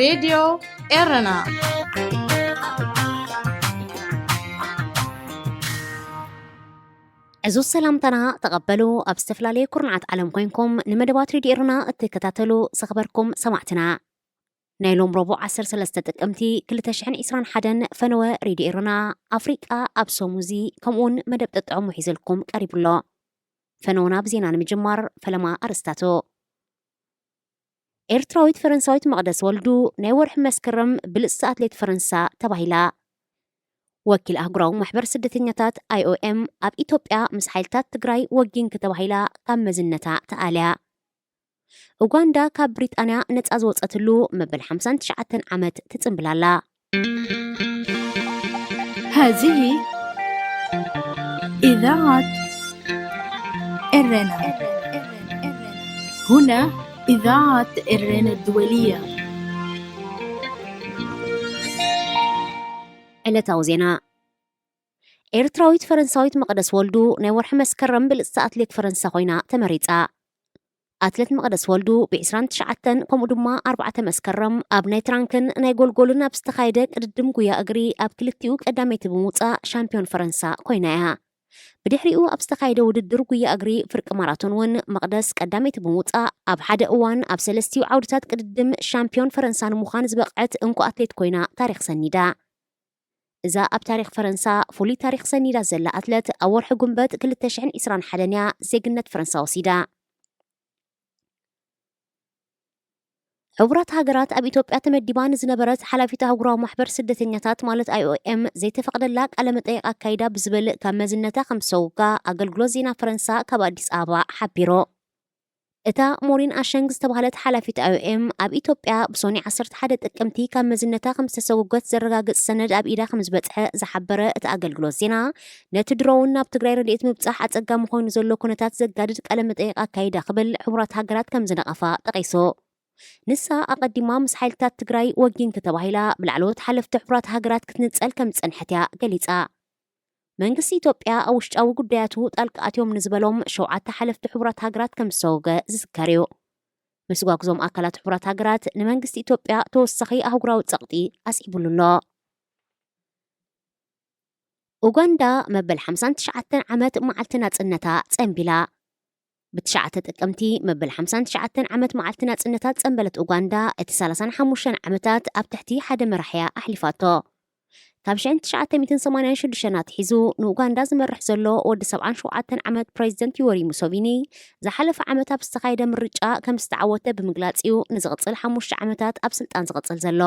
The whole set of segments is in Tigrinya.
ሬድዮ ኤረና። ዕዙዝ ሰላምታና ተቐበሉ። ኣብ ዝተፈላለየ ኩርናዓት ዓለም ኮይንኩም ንመደባት ሬድዮ ኤረና እትከታተሉ ዝኸበርኩም ሰማዕትና፣ ናይ ሎም ረቡዕ ዓሰርተ ሰለስተ ጥቅምቲ ክልተ ሽሕን ዕስራን ሓደን ፈነወ ሬድዮ ኤረና ኣፍሪቃ ኣብ ሰሙዚ ከምኡውን መደብ ጥጥዑሙ ሒዘልኩም ቀሪቡ ኣሎ። ፈነውና ብዜና ንምጅማር ፈለማ ኣርእስታቱ። ኤርትራዊት ፈረንሳዊት መቕደስ ወልዱ ናይ ወርሒ መስከረም ብልጽቲ ኣትሌት ፈረንሳ ተባሂላ። ወኪል ኣህጉራዊ ማሕበር ስደተኛታት ኣይ ኦ ኤም ኣብ ኢትዮጵያ ምስ ሓይልታት ትግራይ ወጊንኪ ተባሂላ ካብ መዝነታ ተኣልያ። ኡጋንዳ ካብ ብሪጣንያ ነጻ ዝወጸትሉ መበል ሓምሳን ትሽዓተን ዓመት ትጽንብል ኣላ። هذه إذاعة إرنا. هنا إذاعة إرنا الدولية. ዕለታዊ ዜና። ኤርትራዊት ፈረንሳዊት መቕደስ ወልዱ ናይ ወርሒ መስከረም ብልጽቲ ኣትሌት ፈረንሳ ኮይና ተመሪጻ። ኣትሌት መቕደስ ወልዱ ብ ዕስራን ትሽዓተን ከምኡ ድማ ኣርባዕተ መስከረም ኣብ ናይ ትራንክን ናይ ጎልጎልን ኣብ ዝተኻየደ ቅድድም ጉያ እግሪ ኣብ ክልቲኡ ቀዳመይቲ ብምውጻእ ሻምፒዮን ፈረንሳ ኮይና እያ። ብድሕሪኡ ኣብ ዝተኻየደ ውድድር ጉያ እግሪ ፍርቂ ማራቶን እውን መቕደስ ቀዳመይቲ ብምውጻእ ኣብ ሓደ እዋን ኣብ ሰለስቲኡ ዓውድታት ቅድድም ሻምፒዮን ፈረንሳ ንምዃን ዝበቕዐት እንኮ ኣትሌት ኮይና ታሪኽ ሰኒዳ። እዛ ኣብ ታሪኽ ፈረንሳ ፍሉይ ታሪኽ ሰኒዳ ዘላ ኣትለት ኣብ ወርሒ ጉንበት ክልተ ሽሕን ዕስራን ሓደን እያ ዜግነት ፈረንሳ ወሲዳ። ሕቡራት ሃገራት ኣብ ኢትዮጵያ ተመዲባ ንዝነበረት ሓላፊት ኣህጉራዊ ማሕበር ስደተኛታት ማለት ኣይ ኦ ኤም ዘይተፈቕደላ ቃለ መጠይቕ ኣካይዳ ብዝብል ካብ መዝነታ ከም ዝሰውጋ ኣገልግሎት ዜና ፈረንሳ ካብ ኣዲስ ኣበባ ሓቢሩ። እታ ሞሪን ኣሸንግ ዝተባህለት ሓላፊት ኣይ ኦ ኤም ኣብ ኢትዮጵያ ብሶኒ ዓሰርተ ሓደ ጥቅምቲ ካብ መዝነታ ከም ዝተሰወገት ዘረጋግጽ ሰነድ ኣብ ኢዳ ከም ዝበጽሐ ዝሓበረ እቲ ኣገልግሎት ዜና፣ ነቲ ድሮውን ናብ ትግራይ ረድኤት ምብጻሕ ኣጸጋሚ ኮይኑ ዘሎ ኩነታት ዘጋድድ ቃለ መጠይቕ ኣካይዳ ክብል ሕቡራት ሃገራት ከም ዝነቐፋ ጠቒሱ። ንሳ ኣቐዲማ ምስ ሓይልታት ትግራይ ወጊንኪ ተባሂላ ብላዕለዎት ሓለፍቲ ሕቡራት ሃገራት ክትንጸል ከም ዝጸንሐት እያ ገሊጻ። መንግስቲ ኢትዮጵያ ኣብ ውሽጣዊ ጉዳያቱ ጣልቃ ኣትዮም ንዝበሎም ሸውዓተ ሓለፍቲ ሕቡራት ሃገራት ከም ዝሰወገ ዝዝከር እዩ። ምስጓግ እዞም ኣካላት ሕቡራት ሃገራት ንመንግስቲ ኢትዮጵያ ተወሳኺ ኣህጉራዊ ጸቕጢ ኣስዒቡሉ ኣሎ። ኡጋንዳ መበል ሓምሳን ትሽዓተን ዓመት መዓልቲ ናጽነታ ጸንቢላ። ብትሽዓተ ጥቅምቲ መበል ሓምሳን ትሽዓተን ዓመት መዓልቲ ናጽነታ ዝጸንበለት ኡጋንዳ፣ እቲ ሰላሳን ሓሙሽተን ዓመታት ኣብ ትሕቲ ሓደ መራሒ እያ ኣሕሊፋቶ። ካብ ሽሕን ትሽዓተ ሚእትን ሰማንያን ሽዱሽተን ኣትሒዙ ንኡጋንዳ ዝመርሕ ዘሎ ወዲ ሰብዓን ሸውዓተን ዓመት ፕሬዚደንት ዮወሪ ሙሶቪኒ፣ ዝሓለፈ ዓመት ኣብ ዝተኻየደ ምርጫ ከም ዝተዓወተ ብምግላጽ እዩ ንዝቕጽል ሓሙሽተ ዓመታት ኣብ ስልጣን ዝቕጽል ዘሎ።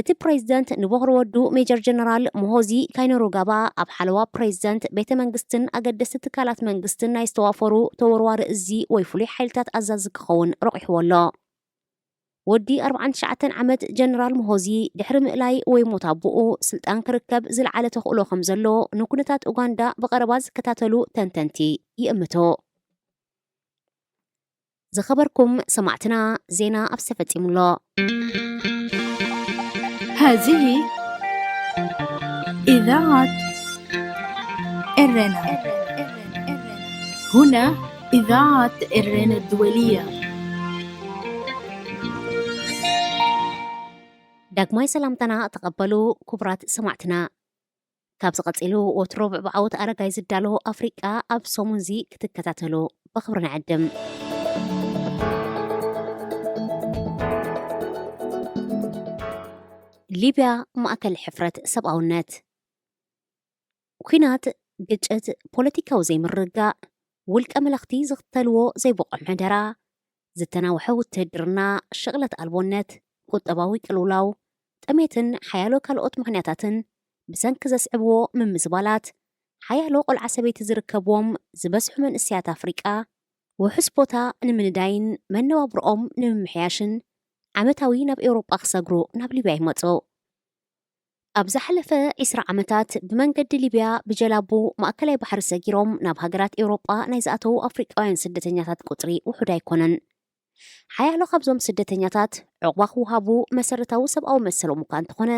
እቲ ፕሬዚደንት ንቦኽሪ ወዱ ሜጀር ጀነራል ሙሆዚ ካይነሩጋባ ኣብ ሓለዋ ፕሬዚደንት፣ ቤተ መንግስትን ኣገደስቲ ትካላት መንግስትን ናይ ዝተዋፈሩ ተወርዋሪ እዚ ወይ ፍሉይ ሓይልታት ኣዛዚ ክኸውን ረቑሕዎ ኣሎ። ወዲ ኣርባዓን ትሽዓተን ዓመት ጀነራል ሙሆዚ ድሕሪ ምእላይ ወይ ሞት ኣቦኡ ስልጣን ክርከብ ዝለዓለ ተኽእሎ ከም ዘሎ ንኩነታት ኡጋንዳ ብቐረባ ዝከታተሉ ተንተንቲ ይእምቱ። ዝኸበርኩም ሰማዕትና፣ ዜና ኣብዚ ተፈጺሙ ኣሎ። هذه إذاعة إرنا. هنا إذاعة إرنا الدولية. ዳግማይ ሰላምታና ተቐበሉ ክቡራት ሰማዕትና። ካብዚ ቀጺሉ ወትሩ ብዓወት ኣረጋይ ዝዳሎ ኣፍሪቃ ኣብ ሰሙንዚ ክትከታተሉ ብኽብሪ ንዕድም። ሊብያ ማእከል ሕፍረት ሰብኣውነት። ኲናት፣ ግጭት፣ ፖለቲካዊ ዘይምርግጋእ፣ ውልቀ መለኽቲ ዝኽተልዎ ዘይብቑዕ ምሕደራ፣ ዝተናውሐ ውትህድርና፣ ሽቕለት ኣልቦነት፣ ቁጠባዊ ቅልውላው፣ ጥሜትን ሓያሎ ካልኦት ምኽንያታትን ብሰንኪ ዘስዕብዎ ምምዝባላት፣ ሓያሎ ቆልዓ ሰበይቲ ዝርከብዎም ዝበዝሑ መንእሰያት ኣፍሪቃ፣ ውሑስ ቦታ ንምንዳይን መነባብሮኦም ንምምሕያሽን ዓመታዊ ናብ ኤውሮጳ ክሰግሩ ናብ ሊብያ ይመጹ። ኣብ ዝሓለፈ ዕስራ ዓመታት ብመንገዲ ሊብያ ብጀላቡ ማእከላይ ባሕሪ ሰጊሮም ናብ ሃገራት ኤውሮጳ ናይ ዝኣተዉ ኣፍሪቃውያን ስደተኛታት ቁጽሪ ውሑድ ኣይኮነን። ሓያሎ ካብዞም ስደተኛታት ዕቑባ ክወሃቡ መሰረታዊ ሰብኣዊ መሰሎም እኳ እንተኾነ፣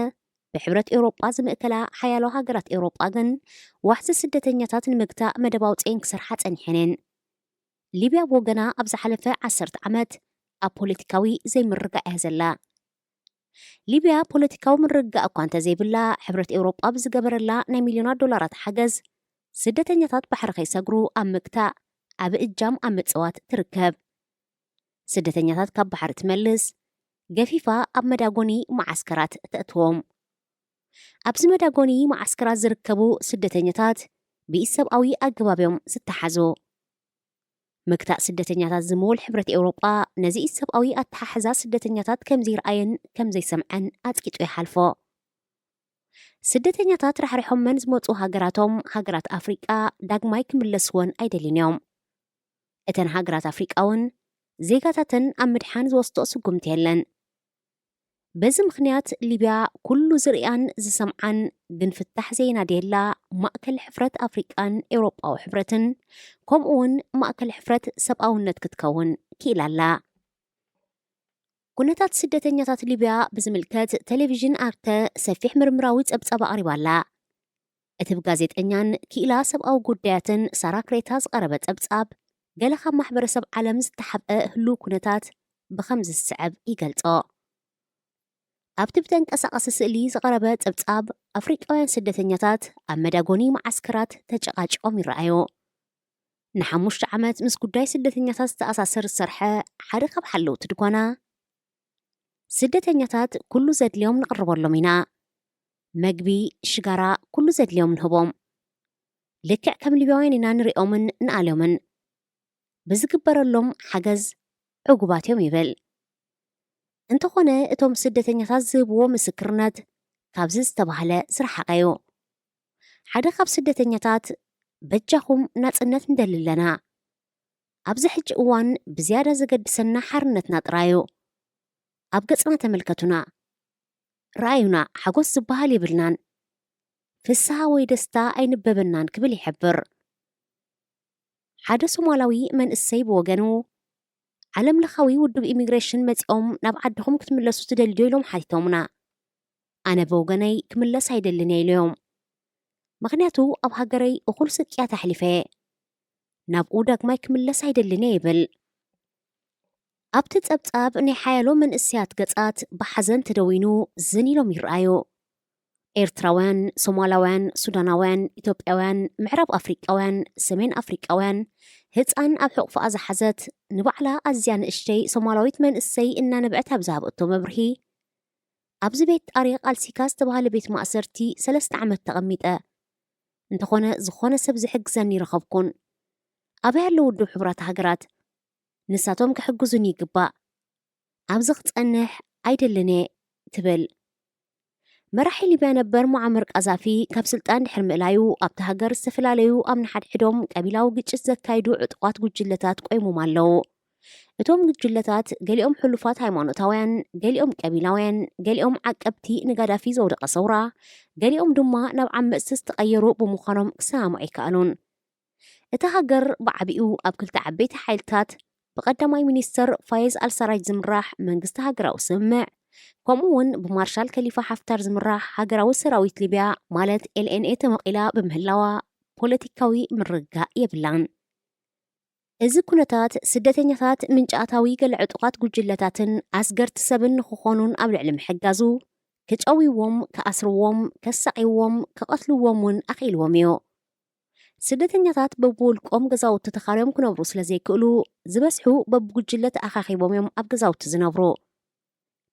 ብሕብረት ኤውሮጳ ዝምእከላ ሓያሎ ሃገራት ኤውሮጳ ግን ዋሕዚ ስደተኛታት ንምግታእ መደብ ኣውጺኤን ክሰርሓ ጸኒሐን እየን። ሊብያ ብወገና ኣብ ዝሓለፈ ዓሰርተ ዓመት ኣብ ፖለቲካዊ ዘይምርግጋእ እያ ዘላ። ሊብያ ፖለቲካዊ ምርግጋእ እኳ እንተዘይብላ፣ ሕብረት ኤውሮጳ ብዝገበረላ ናይ ሚልዮናት ዶላራት ሓገዝ፣ ስደተኛታት ባሕሪ ከይሰግሩ ኣብ ምግታእ ዓቢ እጃም ኣብ ምጽዋት ትርከብ። ስደተኛታት ካብ ባሕሪ ትመልስ፣ ገፊፋ ኣብ መዳጎኒ መዓስከራት ተእትዎም። ኣብዚ መዳጎኒ መዓስከራት ዝርከቡ ስደተኛታት ብኢሰብኣዊ ኣገባብ እዮም ዝተሓዙ። ምግታእ ስደተኛታት ዝምውል ሕብረት ኤውሮጳ ነዚ ኢሰብኣዊ ኣተሓሕዛ ስደተኛታት ከም ዘይረኣየን ከም ዘይሰምዐን ኣጽቂጡ ይሓልፎ። ስደተኛታት ራሕሪሖመን ዝመጹ ሃገራቶም፣ ሃገራት ኣፍሪቃ፣ ዳግማይ ክምለስወን ኣይደልዩን እዮም። እተን ሃገራት ኣፍሪቃ እውን ዜጋታተን ኣብ ምድሓን ዝወስድኦ ስጉምቲ የለን። በዚ ምኽንያት ሊብያ ኩሉ ዝርእያን ዝሰምዓን ግን ፍታሕ ዘይናድየላ ማእከል ሕፍረት ኣፍሪቃን ኤውሮጳዊ ሕብረትን ከምኡ እውን ማእከል ሕፍረት ሰብኣውነት ክትከውን ክኢላ ኣላ። ኩነታት ስደተኛታት ሊብያ ብዝምልከት ቴሌቪዥን ኣርተ ሰፊሕ ምርምራዊ ጸብጻብ ኣቕሪባ ኣላ። እቲ ብጋዜጠኛን ክኢላ ሰብኣዊ ጉዳያትን ሳራ ክሬታ ዝቐረበ ጸብጻብ፣ ገለ ካብ ማሕበረሰብ ዓለም ዝተሓብአ ህሉው ኩነታት ብኸምዚ ዝስዕብ ይገልጾ። ኣብቲ ብተንቀሳቐሲ ስእሊ ዝቐረበ ጸብጻብ፣ ኣፍሪቃውያን ስደተኛታት ኣብ መዳጎኒ መዓስከራት ተጨቃጭቆም ይረኣዩ። ንሓሙሽተ ዓመት ምስ ጉዳይ ስደተኛታት ዝተኣሳሰር ዝሰርሐ ሓደ ካብ ሓለውቲ ድኳና፣ ስደተኛታት ኩሉ ዘድልዮም ንቕርበሎም ኢና። መግቢ፣ ሽጋራ፣ ኩሉ ዘድልዮም ንህቦም። ልክዕ ከም ሊብያውያን ኢና ንሪኦምን ንኣልዮምን። ብዝግበረሎም ሓገዝ ዕጉባት እዮም ይብል። እንተኾነ እቶም ስደተኛታት ዝህብዎ ምስክርነት ካብዚ ዝተባህለ ዝረሓቐ እዩ። ሓደ ካብ ስደተኛታት፣ በጃኹም ናጽነት ንደሊ ኣለና። ኣብዚ ሕጂ እዋን ብዝያዳ ዘገድሰና ሓርነትና ጥራይ እዩ። ኣብ ገጽና ተመልከቱና። ረኣዩና፣ ሓጎስ ዝበሃል የብልናን። ፍስሃ ወይ ደስታ ኣይንበበናን ክብል ይሕብር። ሓደ ሶማላዊ መንእሰይ ብወገኑ፣ ዓለም ለኻዊ ውድብ ኢሚግሬሽን መጺኦም ናብ ዓድኹም ክትምለሱ ትደልዩ ዶ ኢሎም ሓቲቶምና። ኣነ ብወገነይ ክምለስ ኣይደልን እየ ኢለዮም። ምኽንያቱ ኣብ ሃገረይ እኹል ስቅያት ኣሕሊፈ እየ። ናብኡ ዳግማይ ክምለስ ኣይደልን እየ ይብል። ኣብቲ ጸብጻብ ናይ ሓያሎ መንእሰያት ገጻት ብሓዘን ተደዊኑ ዝን ኢሎም ይረኣዩ። ኤርትራውያን፣ ሶማላውያን፣ ሱዳናውያን፣ ኢትዮጵያውያን፣ ምዕራብ ኣፍሪቃውያን፣ ሰሜን ኣፍሪቃውያን፣ ህጻን ኣብ ሕቑፋኣ ዝሓዘት ንባዕላ ኣዝያ ንእሽተይ ሶማላዊት መንእሰይ እናነብዐት ኣብ ዝሃበቶ መብርሂ፣ ኣብዚ ቤት ጣሪ ቃልሲካ ዝተባህለ ቤት ማእሰርቲ ሰለስተ ዓመት ተቐሚጠ። እንተኾነ ዝኾነ ሰብ ዝሕግዘኒ ረኸብኩን። ኣበይ ኣሎ ውድብ ሕቡራት ሃገራት? ንሳቶም ክሕግዙኒ ይግባእ። ኣብዚ ክጸንሕ ኣይደልን እየ ትብል። መራሒ ሊብያ ነበር ሙዓመር ቃዛፊ ካብ ስልጣን ድሕሪ ምእላዩ ኣብቲ ሃገር ዝተፈላለዩ ኣብ ንሓድሕዶም ቀቢላዊ ግጭት ዘካይዱ ዕጡቓት ጉጅለታት ቆይሞም ኣለዉ። እቶም ጉጅለታት ገሊኦም ሕሉፋት ሃይማኖታውያን፣ ገሊኦም ቀቢላውያን፣ ገሊኦም ዓቀብቲ ንጋዳፊ ዘውደቐ ሰውራ፣ ገሊኦም ድማ ናብ ዓመጽቲ ዝተቐየሩ ብምዃኖም ክሰማምዑ ኣይከኣሉን። እታ ሃገር ብዓቢኡ ኣብ ክልተ ዓበይቲ ሓይልታት ብቀዳማይ ሚኒስተር ፋየዝ ኣልሳራጅ ዝምራሕ መንግስቲ ሃገራዊ ስምምዕ፣ ከምኡ እውን ብማርሻል ከሊፋ ሓፍታር ዝምራሕ ሃገራዊ ሰራዊት ሊብያ ማለት ኤልኤንኤ ተመቒላ ብምህላዋ ፖለቲካዊ ምርግጋእ የብላን። እዚ ኩነታት ስደተኛታት ምንጪ ኣታዊ ገለ ዕጡቓት ጉጅለታትን ኣስገርቲ ሰብን ንኽኾኑን ኣብ ልዕሊ ምሕጋዙ፣ ክጨውይዎም፣ ክኣስርዎም፣ ከሳቕይዎም፣ ክቐትልዎም እውን ኣኽኢልዎም እዩ። ስደተኛታት በብውልቆም ገዛውቲ ተኻርዮም ክነብሩ ስለ ዘይክእሉ፣ ዝበዝሑ በብጉጅለ ተኣኻኺቦም እዮም ኣብ ገዛውቲ ዝነብሩ።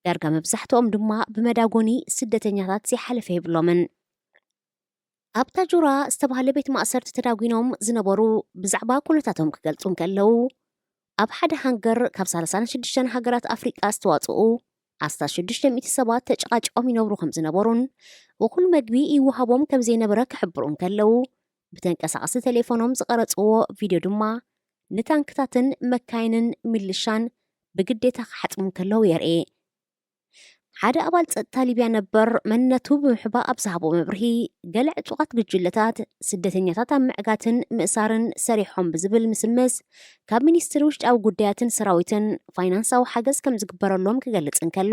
ዳርጋ መብዛሕትኦም ድማ ብመዳጎኒ ስደተኛታት ዘይሓለፈ የብሎምን። ኣብ ታጁራ ዝተባህለ ቤት ማእሰርቲ ተዳጒኖም ዝነበሩ ብዛዕባ ኩነታቶም ክገልጹ እንከለዉ፣ ኣብ ሓደ ሃንገር ካብ ሰላሳ ሽዱሽተ ሃገራት ኣፍሪቃ ዝተዋጽኡ ኣስታት ሽዱሽተ ሚእቲ ሰባት ተጨቃጭቆም ይነብሩ ከም ዝነበሩን እኹል መግቢ ይወሃቦም ከም ዘይነበረ ክሕብሩ እንከለዉ፣ ብተንቀሳቐሲ ቴሌፎኖም ዝቐረጽዎ ቪድዮ ድማ ንታንክታትን መካይንን ሚሊሻን ብግዴታ ክሓጽቡ እንከለዉ የርኢ። ሓደ ኣባል ጸጥታ ሊብያ ነበር መንነቱ ብምሕባእ ኣብ ዝሃቦ መብርሂ፣ ገለ ዕጡቓት ጉጅለታት ስደተኛታት ኣብ ምዕጋትን ምእሳርን ሰሪሖም ብዝብል ምስምስ፣ ካብ ሚኒስትሪ ውሽጣዊ ጉዳያትን ሰራዊትን ፋይናንሳዊ ሓገዝ ከም ዝግበረሎም ክገልጽ እንከሎ፣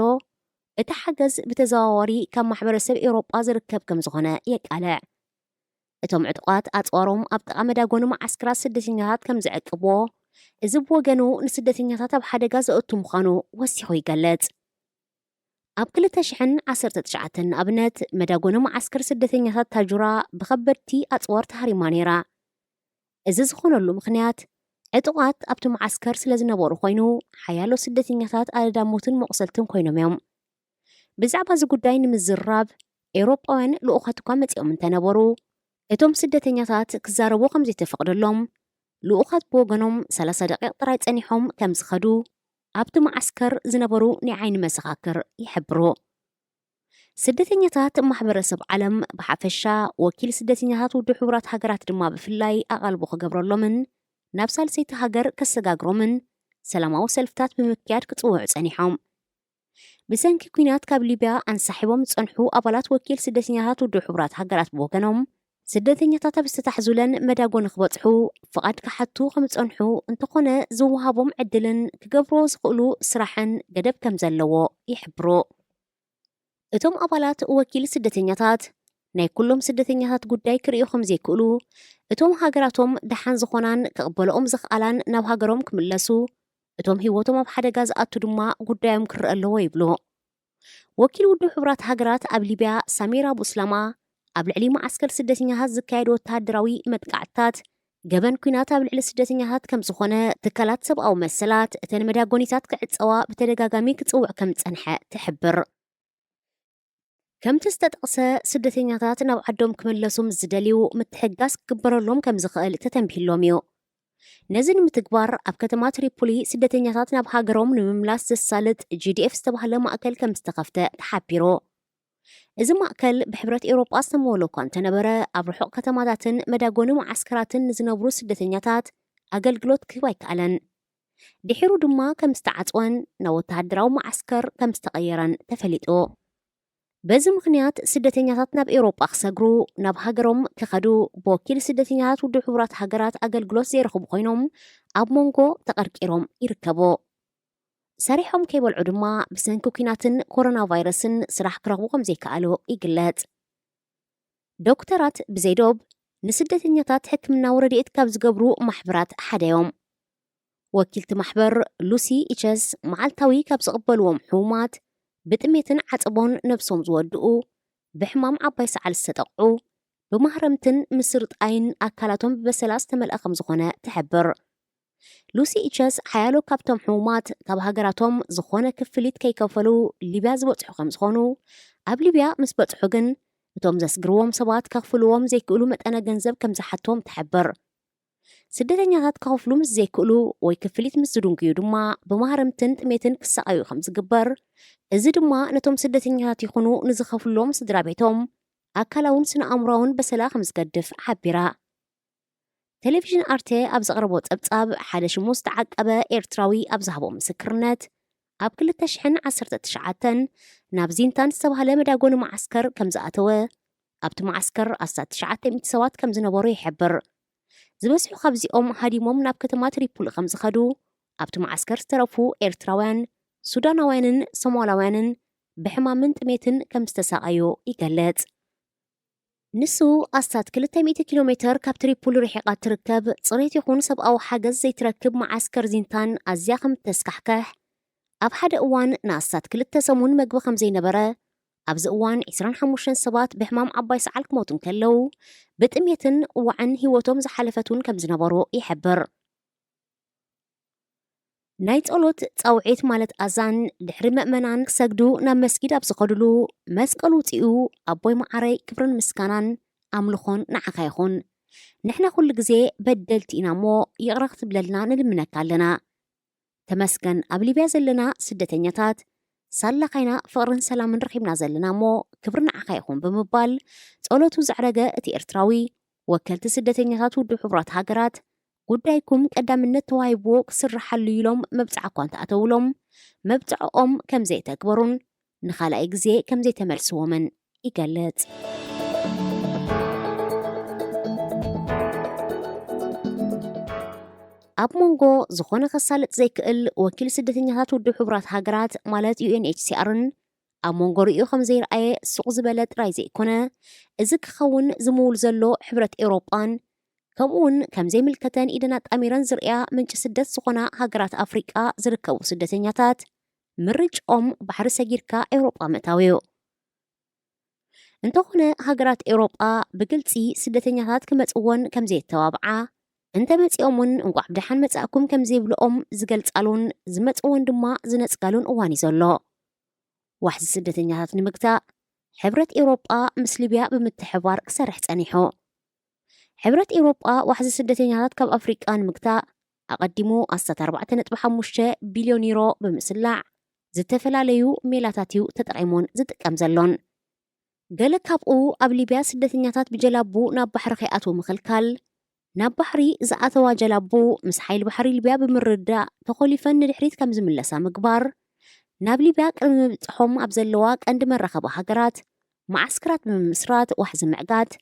እቲ ሓገዝ ብተዘዋዋሪ ካብ ማሕበረሰብ ኤውሮጳ ዝርከብ ከም ዝኾነ የቃልዕ። እቶም ዕጡቓት ኣጽዋሮም ኣብ ጥቓ መዳጎኒ መዓስከራት ስደተኛታት ከም ዝዕቅብዎ፣ እዚ ብወገኑ ንስደተኛታት ኣብ ሓደጋ ዘእቱ ምዃኑ ወሲኹ ይገልጽ። ኣብ ክልተ ሽሕን ዓሰርተ ትሽዓተን ንኣብነት መዳጎኒ መዓስከር ስደተኛታት ታጁራ ብኸበድቲ ኣጽዋር ተሃሪማ ነይራ። እዚ ዝኾነሉ ምኽንያት ዕጡቓት ኣብቲ መዓስከር ስለ ዝነበሩ ኮይኑ ሓያሎ ስደተኛታት ኣደዳ ሞትን መቑሰልትን ኮይኖም እዮም። ብዛዕባ እዚ ጉዳይ ንምዝራብ ኤውሮጳውያን ልኡኻት እኳ መጺኦም እንተነበሩ እቶም ስደተኛታት ክዛረቡ ከም ዘይተፈቕደሎም ልኡኻት ብወገኖም ሰላሳ ደቂቕ ጥራይ ጸኒሖም ከም ዝኸዱ ኣብቲ መዓስከር ዝነበሩ ናይ ዓይኒ መሰኻክር ይሕብሩ። ስደተኛታት ማሕበረሰብ ዓለም ብሓፈሻ ወኪል ስደተኛታት ውድብ ሕቡራት ሃገራት ድማ ብፍላይ ኣቓልቦ ክገብረሎምን ናብ ሳልሰይቲ ሃገር ከሰጋግሮምን ሰላማዊ ሰልፍታት ብምክያድ ክጽውዑ ጸኒሖም። ብሰንኪ ኲናት ካብ ሊብያ ኣንሳሒቦም ዝጸንሑ ኣባላት ወኪል ስደተኛታት ውድብ ሕቡራት ሃገራት ብወገኖም ስደተኛታት ኣብ ዝተታሕዙለን መዳጎኒ ክበጽሑ ፍቓድ ክሓቱ ከም ዝጸንሑ እንተኾነ ዝወሃቦም ዕድልን ክገብርዎ ዝኽእሉ ስራሕን ገደብ ከም ዘለዎ ይሕብሩ። እቶም ኣባላት ወኪል ስደተኛታት ናይ ኩሎም ስደተኛታት ጉዳይ ክርእዩ ከም ዘይክእሉ እቶም ሃገራቶም ደሓን ዝኾናን ክቕበልኦም ዝኽኣላን ናብ ሃገሮም ክምለሱ እቶም ህይወቶም ኣብ ሓደጋ ዝኣቱ ድማ ጉዳዮም ክረአ ኣለዎ ይብሉ። ወኪል ውድብ ሕቡራት ሃገራት ኣብ ሊብያ ሳሚራ ቡስላማ ኣብ ልዕሊ መዓስከር ስደተኛታት ዝካየድ ወተሃደራዊ መጥቃዕትታት ገበን ኲናት ኣብ ልዕሊ ስደተኛታት ከም ዝኾነ ትካላት ሰብኣዊ መሰላት እተን መዳጎኒታት ክዕጸዋ ብተደጋጋሚ ክጽውዕ ከም ዝጸንሐ ትሕብር። ከምቲ ዝተጠቕሰ ስደተኛታት ናብ ዓዶም ክምለሱ ምስ ዝደልዩ ምትሕጋዝ ክግበረሎም ከም ዝኽእል ተተንቢህሎም እዩ። ነዚ ንምትግባር ኣብ ከተማ ትሪፖሊ ስደተኛታት ናብ ሃገሮም ንምምላስ ዘሳልጥ ጂ ዲ ኤፍ ዝተባህለ ማእከል ከም ዝተኸፍተ ተሓቢሩ። እዚ ማእከል ብሕብረት ኤውሮጳ ዝተመወለ እኳ እንተነበረ ኣብ ርሑቕ ከተማታትን መዳጎኒ መዓስከራትን ንዝነብሩ ስደተኛታት ኣገልግሎት ክህብ ኣይከኣለን። ድሒሩ ድማ ከም ዝተዓጽወን ናብ ወተሃደራዊ መዓስከር ከም ዝተቐየረን ተፈሊጡ። በዚ ምኽንያት ስደተኛታት ናብ ኤውሮጳ ክሰግሩ ናብ ሃገሮም ክኸዱ ብወኪል ስደተኛታት ውድብ ሕቡራት ሃገራት ኣገልግሎት ዘይረኽቡ ኮይኖም ኣብ መንጎ ተቐርቂሮም ይርከቡ። ሰሪሖም ከይበልዑ ድማ ብሰንኪ ኲናትን ኮሮና ቫይረስን ስራሕ ክረኽቡ ከም ዘይከኣሉ ይግለጽ። ዶክተራት ብዘይዶብ ንስደተኛታት ሕክምናዊ ረድኤት ካብ ዝገብሩ ማሕበራት ሓደ እዮም። ወኪልቲ ማሕበር ሉሲ ኢቸስ መዓልታዊ ካብ ዝቕበልዎም ሕሙማት ብጥሜትን ዓጸቦን ነብሶም ዝወድኡ፣ ብሕማም ዓባይ ሰዓል ዝተጠቕዑ፣ ብማህረምትን ምስርጣይን ኣካላቶም ብበሰላ ዝተመልኣ ከም ዝኾነ ትሕብር። ሉሲ ኢቸስ ሓያሎ ካብቶም ሕሙማት ካብ ሃገራቶም ዝኾነ ክፍሊት ከይከፈሉ ሊብያ ዝበጽሑ ከም ዝኾኑ፣ ኣብ ሊብያ ምስ በጽሑ ግን እቶም ዘስግርዎም ሰባት ከኽፍልዎም ዘይክእሉ መጠነ ገንዘብ ከም ዝሓቶም ትሕብር። ስደተኛታት ከኽፍሉ ምስ ዘይክእሉ ወይ ክፍሊት ምስ ዝድንጉዩ ድማ ብማህረምትን ጥሜትን ክሰቓዩ ከም ዝግበር፣ እዚ ድማ ነቶም ስደተኛታት ይኹኑ ንዝኸፍልሎም ስድራ ቤቶም ኣካላውን ስነ ኣእምሮኣውን በሰላ ከም ዝገድፍ ሓቢራ። ቴሌቪዥን ኣርቴ ኣብ ዘቕረቦ ጸብጻብ ሓደ ሽሙ ዝተዓቀበ ኤርትራዊ ኣብ ዝሃቦ ምስክርነት ኣብ ክልተ ሽሕን ዓሰርተ ትሽዓተን ናብ ዚንታን ዝተባህለ መዳጎኒ መዓስከር ከም ዝኣተወ ኣብቲ መዓስከር ኣስታት ትሽዓተ ሚእቲ ሰባት ከም ዝነበሩ ይሕብር። ዝበዝሑ ካብዚኦም ሃዲሞም ናብ ከተማ ትሪፖሊ ከም ዝኸዱ ኣብቲ መዓስከር ዝተረፉ ኤርትራውያን፣ ሱዳናውያንን ሶማላውያንን ብሕማምን ጥሜትን ከም ዝተሳቐዩ ይገልጽ። ንሱ ኣስታት ክልተ ሚእቲ ኪሎ ሜተር ካብ ትሪፖሊ ርሒቓ ትርከብ ጽሬት ይኹን ሰብኣዊ ሓገዝ ዘይትረክብ መዓስከር ዚንታን ኣዝያ ከም እተስካሕክሕ፣ ኣብ ሓደ እዋን ንኣስታት ክልተ ሰሙን መግቢ ከም ዘይነበረ፣ ኣብዚ እዋን ዕስራን ሓሙሽተን ሰባት ብሕማም ዓባይ ሰዓል ክሞቱ እንከለዉ ብጥሜትን ዋዕን ህይወቶም ዝሓለፈት እውን ከም ዝነበሩ ይሕብር። ናይ ጸሎት ጻውዒት ማለት ኣዛን ድሕሪ መእመናን ክሰግዱ ናብ መስጊድ ኣብ ዝኸዱሉ መስቀል ውጺኡ ኣቦይ መዓረይ ክብርን ምስጋናን ኣምልኾን ንዓኻ ይኹን። ንሕና ኩሉ ግዜ በደልቲ ኢና እሞ ይቕረ ክትብለልና ንልምነካ ኣለና። ተመስገን ኣብ ሊብያ ዘለና ስደተኛታት ሳላኻይና ፍቕርን ሰላምን ረኺብና ዘለና እሞ ክብሪ ንዓኻ ይኹን ብምባል ጸሎቱ ዘዕረገ እቲ ኤርትራዊ ወከልቲ ስደተኛታት ውድብ ሕቡራት ሃገራት ጉዳይኩም ቀዳምነት ተዋሂብዎ ክስርሓሉ ኢሎም መብጽዓ እኳ እንተኣተውሎም መብጽዕኦም ከም ዘይተግበሩን ንኻልኣይ ግዜ ከም ዘይተመልስዎምን ይገልጽ። ኣብ መንጎ ዝኾነ ከሳልጥ ዘይክእል ወኪል ስደተኛታት ውድብ ሕቡራት ሃገራት ማለት ዩ ኤን ኤች ሲ ኣርን ኣብ መንጎ ርእዩ ከም ዘይረኣየ ሱቕ ዝበለ ጥራይ ዘይኮነ፣ እዚ ክኸውን ዝምውል ዘሎ ሕብረት ኤውሮጳን ከምኡውን ከም ዘይምልከተን ኢደን ኣጣሚረን ዝርእያ ምንጪ ስደት ዝኾና ሃገራት ኣፍሪቃ ዝርከቡ ስደተኛታት ምርጫኦም ባሕሪ ሰጊርካ ኤውሮጳ ምእታው እዩ። እንተኾነ ሃገራት ኤውሮጳ ብግልጺ ስደተኛታት ክመጽወን ከም ዘየተባብዓ፣ እንተመጺኦም እውን እንቋዕ ብደሓን መጻእኩም ከም ዘይብልኦም ዝገልጻሉን ዝመጽወን ድማ ዝነጽጋሉን እዋን እዩ ዘሎ። ዋሕዚ ስደተኛታት ንምግታእ ሕብረት ኤውሮጳ ምስ ሊብያ ብምትሕባር ክሰርሕ ጸኒሑ። ሕብረት ኤውሮጳ ዋሕዚ ስደተኛታት ካብ ኣፍሪቃ ንምግታእ ኣቐዲሙ ኣስታት ኣርባዕተ ነጥቢ ሓሙሽተ ቢልዮን ዩሮ ብምስላዕ ዝተፈላለዩ ሜላታት እዩ ተጠቒሙን ዝጥቀም ዘሎን። ገለ ካብኡ ኣብ ሊብያ ስደተኛታት ብጀላቡ ናብ ባሕሪ ከይኣትዉ ምኽልካል፣ ናብ ባሕሪ ዝኣተዋ ጀላቡ ምስ ሓይሊ ባሕሪ ሊብያ ብምርዳእ ተኾሊፈን ንድሕሪት ከም ዝምለሳ ምግባር፣ ናብ ሊብያ ቅድሚ ምብጽሖም ኣብ ዘለዋ ቀንዲ መራኸቢ ሃገራት መዓስከራት ብምምስራት ዋሕዚ ምዕጋት፣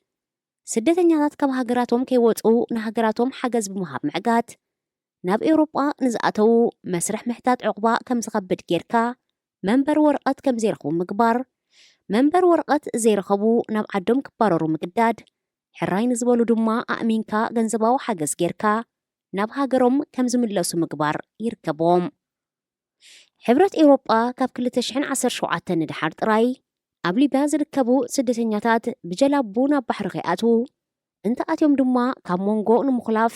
ስደተኛታት ካብ ሃገራቶም ከይወጹ ንሃገራቶም ሓገዝ ብምሃብ ምዕጋት፣ ናብ ኤውሮጳ ንዝኣተዉ መስርሕ ምሕታት ዕቑባ ከም ዝኸብድ ጌርካ መንበር ወረቐት ከም ዘይረኽቡ ምግባር፣ መንበር ወረቐት ዘይረኸቡ ናብ ዓዶም ክባረሩ ምግዳድ፣ ሕራይ ንዝበሉ ድማ ኣእሚንካ ገንዘባዊ ሓገዝ ጌርካ ናብ ሃገሮም ከም ዝምለሱ ምግባር ይርከብዎም። ሕብረት ኤውሮጳ ካብ ክልተ ሽሕን ዓሰርተ ሸውዓተን ንደሓር ጥራይ ኣብ ሊብያ ዝርከቡ ስደተኛታት ብጀላቡ ናብ ባሕሪ ከይኣትዉ፣ እንተኣትዮም ድማ ካብ መንጎ ንምኹላፍ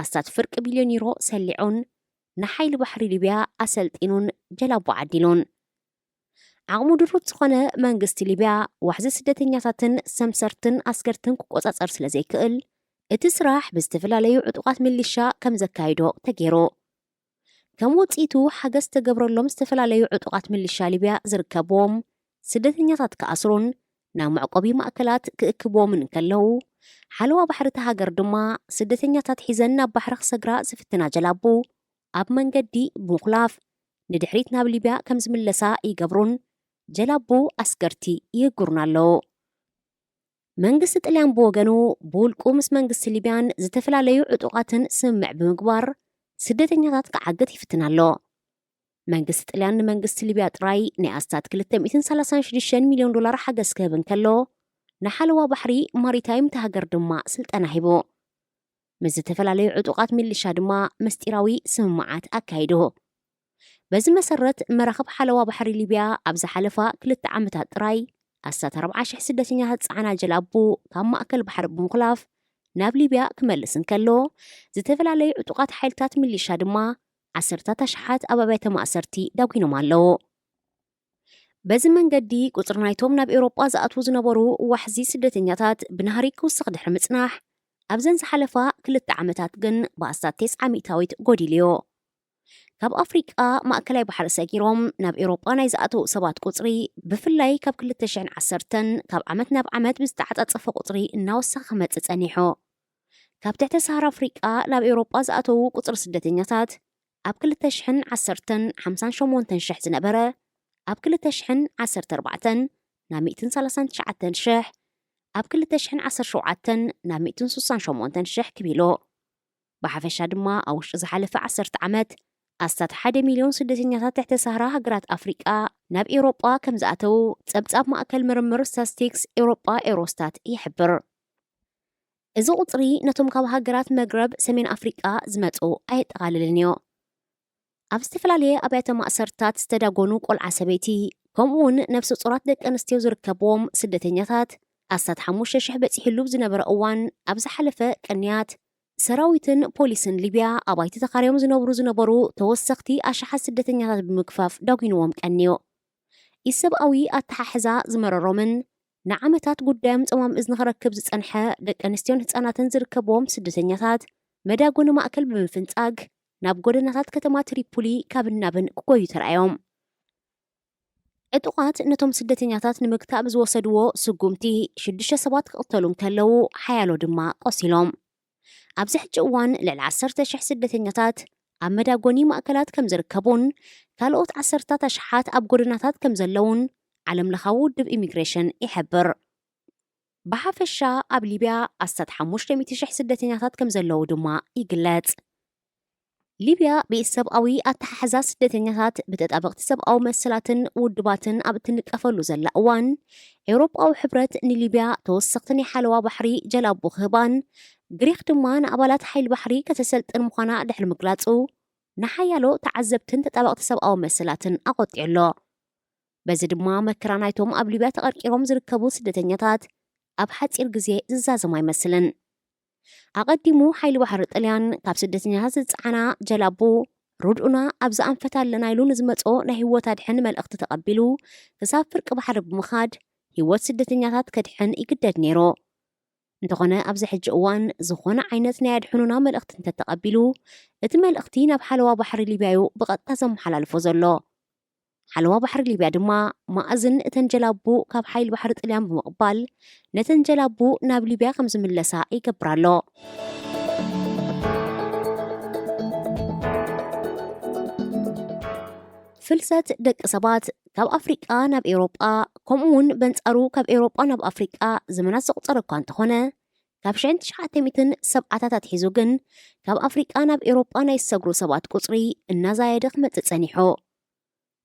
ኣስታት ፍርቂ ቢልዮን ዩሮ ሰሊዑን ንሓይሊ ባሕሪ ሊብያ ኣሰልጢኑን ጀላቡ ዓዲሉን። ዓቕሙ ድሩት ዝኾነ መንግስቲ ሊብያ ዋሕዚ ስደተኛታትን ሰምሰርትን ኣስገርትን ክቆጻጸር ስለ ዘይክእል፣ እቲ ስራሕ ብዝተፈላለዩ ዕጡቓት ሚሊሻ ከም ዘካይዶ ተገይሩ። ከም ውጽኢቱ ሓገዝ ተገብረሎም ዝተፈላለዩ ዕጡቓት ሚሊሻ ሊብያ ዝርከብዎም ስደተኛታት ክኣስሩን ናብ መዕቆቢ ማእከላት ክእክብዎምን እንከለዉ፣ ሓለዋ ባሕሪ እታ ሃገር ድማ ስደተኛታት ሒዘን ናብ ባሕሪ ክሰግራ ዝፍትና ጀላቡ ኣብ መንገዲ ብምኹላፍ ንድሕሪት ናብ ሊብያ ከም ዝምለሳ ይገብሩን ጀላቡ ኣስገርቲ ይህግሩን ኣለዉ። መንግስቲ ጥልያን ብወገኑ ብውልቁ ምስ መንግስቲ ሊብያን ዝተፈላለዩ ዕጡቓትን ስምምዕ ብምግባር ስደተኛታት ክዓግት ይፍትን ኣሎ። መንግስቲ ጥልያን ንመንግስቲ ሊብያ ጥራይ ናይ ኣስታት ክልተ ሚእትን ሰላሳን ሽዱሽተን ሚልዮን ዶላር ሓገዝ ክህብ እንከሎ፣ ንሓለዋ ባሕሪ ማሪታይም እታ ሃገር ድማ ስልጠና ሂቡ። ምስ ዝተፈላለዩ ዕጡቓት ሚሊሻ ድማ ምስጢራዊ ስምምዓት ኣካይዱ። በዚ መሰረት መራኽብ ሓለዋ ባሕሪ ሊብያ ኣብ ዝሓለፋ ክልተ ዓመታት ጥራይ ኣስታት ኣርብዓ ሽሕ ስደተኛታት ዝጸዓና ጀላቡ ካብ ማእከል ባሕሪ ብምኹላፍ ናብ ሊብያ ክመልስ እንከሎ፣ ዝተፈላለዩ ዕጡቓት ሓይልታት ሚሊሻ ድማ ዓሰርታት ኣሽሓት ኣብ ኣብያተ ማእሰርቲ ዳጒኖም ኣለዉ። በዚ መንገዲ ቁጽሪ ናይቶም ናብ ኤውሮጳ ዝኣትዉ ዝነበሩ ዋሕዚ ስደተኛታት ብናህሪ ክውስኽ ድሕሪ ምጽናሕ፣ ኣብዘን ዝሓለፋ ክልተ ዓመታት ግን ብኣስታት ተስዓ ሚእታዊት ጎዲሉዮ። ካብ ኣፍሪቃ ማእከላይ ባሕሪ ሰጊሮም ናብ ኤውሮጳ ናይ ዝኣተዉ ሰባት ቁጽሪ፣ ብፍላይ ካብ ክልተ ሽሕን ዓሰርተን ካብ ዓመት ናብ ዓመት ብዝተዓጻጸፈ ቁጽሪ እናወሰኸ ክመጽእ ጸኒሑ። ካብ ትሕቲ ሰሃራ ኣፍሪቃ ናብ ኤውሮጳ ዝኣተዉ ቁጽሪ ስደተኛታት ኣብ ክልተ ሽሕን ዓሰርተን ሓምሳን ሸሞንተን ሽሕ ዝነበረ፣ ኣብ ክልተ ሽሕን ዓሰርተ ኣርባዕተን ናብ ሚእትን ሰላሳን ትሽዓተን ሽሕ፣ ኣብ ክልተ ሽሕን ዓሰርተ ሸውዓተን ናብ ሚእትን ስሳን ሸሞንተን ሽሕ ክብ ኢሉ። ብሓፈሻ ድማ ኣብ ውሽጢ ዝሓለፈ ዓሰርተ ዓመት ኣስታት ሓደ ሚልዮን ስደተኛታት ትሕቲ ሰሃራ ሃገራት ኣፍሪቃ ናብ ኤውሮጳ ከም ዝኣተዉ ጸብጻብ ማእከል ምርምር ስታትስቲክስ ኤውሮጳ ኤውሮስታት ይሕብር። እዚ ቁጽሪ ነቶም ካብ ሃገራት መግረብ ሰሜን ኣፍሪቃ ዝመጹ ኣየጠቓልልን እዩ። ኣብ ዝተፈላለየ ኣብያተ ማእሰርታት ዝተዳጎኑ ቆልዓ ሰበይቲ፣ ከምኡውን ነፍሰ ጾራት ደቂ ኣንስትዮ ዝርከብዎም ስደተኛታት፣ ኣስታት ሓሙሽተ ሽሕ በጺሕሉ ብዝነበረ እዋን፣ ኣብ ዝሓለፈ ቅንያት፣ ሰራዊትን ፖሊስን ሊብያ ኣባይቲ ተኻርዮም ዝነብሩ ዝነበሩ ተወሰኽቲ ኣሽሓት ስደተኛታት ብምግፋፍ ዳጒንዎም ቀንዩ። ኢሰብኣዊ ኣተሓሕዛ ዝመረሮምን ንዓመታት ጉዳዮም ጸማም እዝኒ ክረክብ ዝጸንሐ ደቂ ኣንስትዮን ህጻናትን ዝርከብዎም ስደተኛታት መዳጎኒ ማእከል ብምፍንጻግ ናብ ጎደናታት ከተማ ትሪፖሊ ካብን ናብን ክጎዩ ተራእዮም። ዕጡቓት ነቶም ስደተኛታት ንምግታእ ብዝወሰድዎ ስጉምቲ ሽዱሽተ ሰባት ክቕተሉ እንከለዉ ሓያሎ ድማ ቆሲሎም። ኣብዚ ሕጂ እዋን ልዕሊ ዓሰርተ ሽሕ ስደተኛታት ኣብ መዳጎኒ ማእከላት ከም ዝርከቡን ካልኦት ዓሰርታት ኣሽሓት ኣብ ጎደናታት ከም ዘለዉን ዓለምለኻዊ ውድብ ኢሚግሬሽን ይሕብር። ብሓፈሻ ኣብ ሊብያ ኣስታት ሓሙሽተ ሚእቲ ሽሕ ስደተኛታት ከም ዘለዉ ድማ ይግለጽ። ሊብያ ብኢሰብኣዊ ኣተሓሕዛ ስደተኛታት ብተጣበቕቲ ሰብኣዊ መሰላትን ውድባትን ኣብ እትንቀፈሉ ዘላ እዋን፣ ኤውሮጳዊ ሕብረት ንሊብያ ተወሰኽቲ ናይ ሓለዋ ባሕሪ ጀላቡ ክህባን ግሪኽ ድማ ንኣባላት ሓይሊ ባሕሪ ከተሰልጥን ምዃና ድሕሪ ምግላጹ፣ ንሓያሎ ተዓዘብትን ተጣበቕቲ ሰብኣዊ መሰላትን ኣቖጢዑ ኣሎ። በዚ ድማ መከራ ናይቶም ኣብ ሊብያ ተቐርቂሮም ዝርከቡ ስደተኛታት ኣብ ሓጺር ግዜ ዝዛዘም ኣይመስልን። ኣቐዲሙ ሓይሊ ባሕሪ ጥልያን ካብ ስደተኛታት ዝጸዓና ጀላቡ ርድኡና ኣብ ዝኣንፈት ኣለና ኢሉ ንዝመጾ ናይ ህይወት ኣድሕን መልእኽቲ ተቐቢሉ ክሳብ ፍርቂ ባሕሪ ብምኻድ ህይወት ስደተኛታት ከድሕን ይግደድ ነይሩ። እንተኾነ ኣብዚ ሕጂ እዋን ዝኾነ ዓይነት ናይ ኣድሕኑና መልእኽቲ እንተተቐቢሉ እቲ መልእኽቲ ናብ ሓለዋ ባሕሪ ሊብያ እዩ ብቐጥታ ዘመሓላልፎ ዘሎ። ሓለዋ ባሕሪ ሊብያ ድማ ማእዝን እተን ጀላቡ ካብ ሓይሊ ባሕሪ ጥልያን ብምቕባል ነተን ጀላቡ ናብ ሊብያ ከም ዝምለሳ ይገብር ኣሎ። ፍልሰት ደቂ ሰባት ካብ ኣፍሪቃ ናብ ኤውሮጳ፣ ከምኡ እውን በንጻሩ ካብ ኤውሮጳ ናብ ኣፍሪቃ ዘመናት ዘቑጸረ እኳ እንተኾነ፣ ካብ ሽሕን ትሽዓተ ሚእትን ሰብዓታት ኣትሒዙ ግን ካብ ኣፍሪቃ ናብ ኤውሮጳ ናይ ዝሰግሩ ሰባት ቁጽሪ እናዛየደ ክመጽእ ጸኒሑ።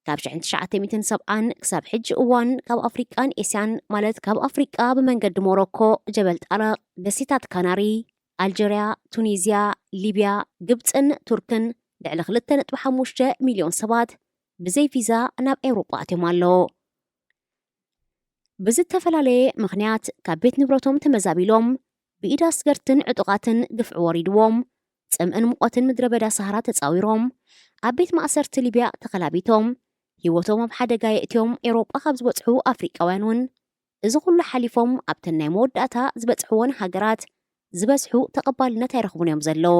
ካብ ሽሕን ትሽዓተ ሚእትን ሰብዓን ክሳብ ሕጂ እዋን ካብ ኣፍሪቃን ኤስያን፣ ማለት ካብ ኣፍሪቃ ብመንገዲ ሞሮኮ፣ ጀበል ጣረቕ፣ ደሴታት ካናሪ፣ ኣልጀርያ፣ ቱኒዝያ፣ ሊብያ፣ ግብጽን ቱርክን ልዕሊ ክልተ ነጥቢ ሓሙሽተ ሚልዮን ሰባት ብዘይ ቪዛ ናብ ኤውሮጳ ኣትዮም ኣለዉ። ብዝተፈላለየ ምኽንያት ካብ ቤት ንብረቶም ተመዛቢሎም፣ ብኢድ ኣስገርትን ዕጡቓትን ግፍዒ ወሪድዎም፣ ጽምእን ሙቐትን ምድረ በዳ ሰሃራ ተጻዊሮም፣ ኣብ ቤት ማእሰርቲ ሊብያ ተኸላቢቶም፣ ህይወቶም ኣብ ሓደጋ የእትዮም ኤውሮጳ ካብ ዝበጽሑ ኣፍሪቃውያን እውን፣ እዚ ኩሉ ሓሊፎም ኣብተን ናይ መወዳእታ ዝበጽሕወን ሃገራት ዝበዝሑ ተቐባልነት ኣይረኽቡን እዮም ዘለዉ።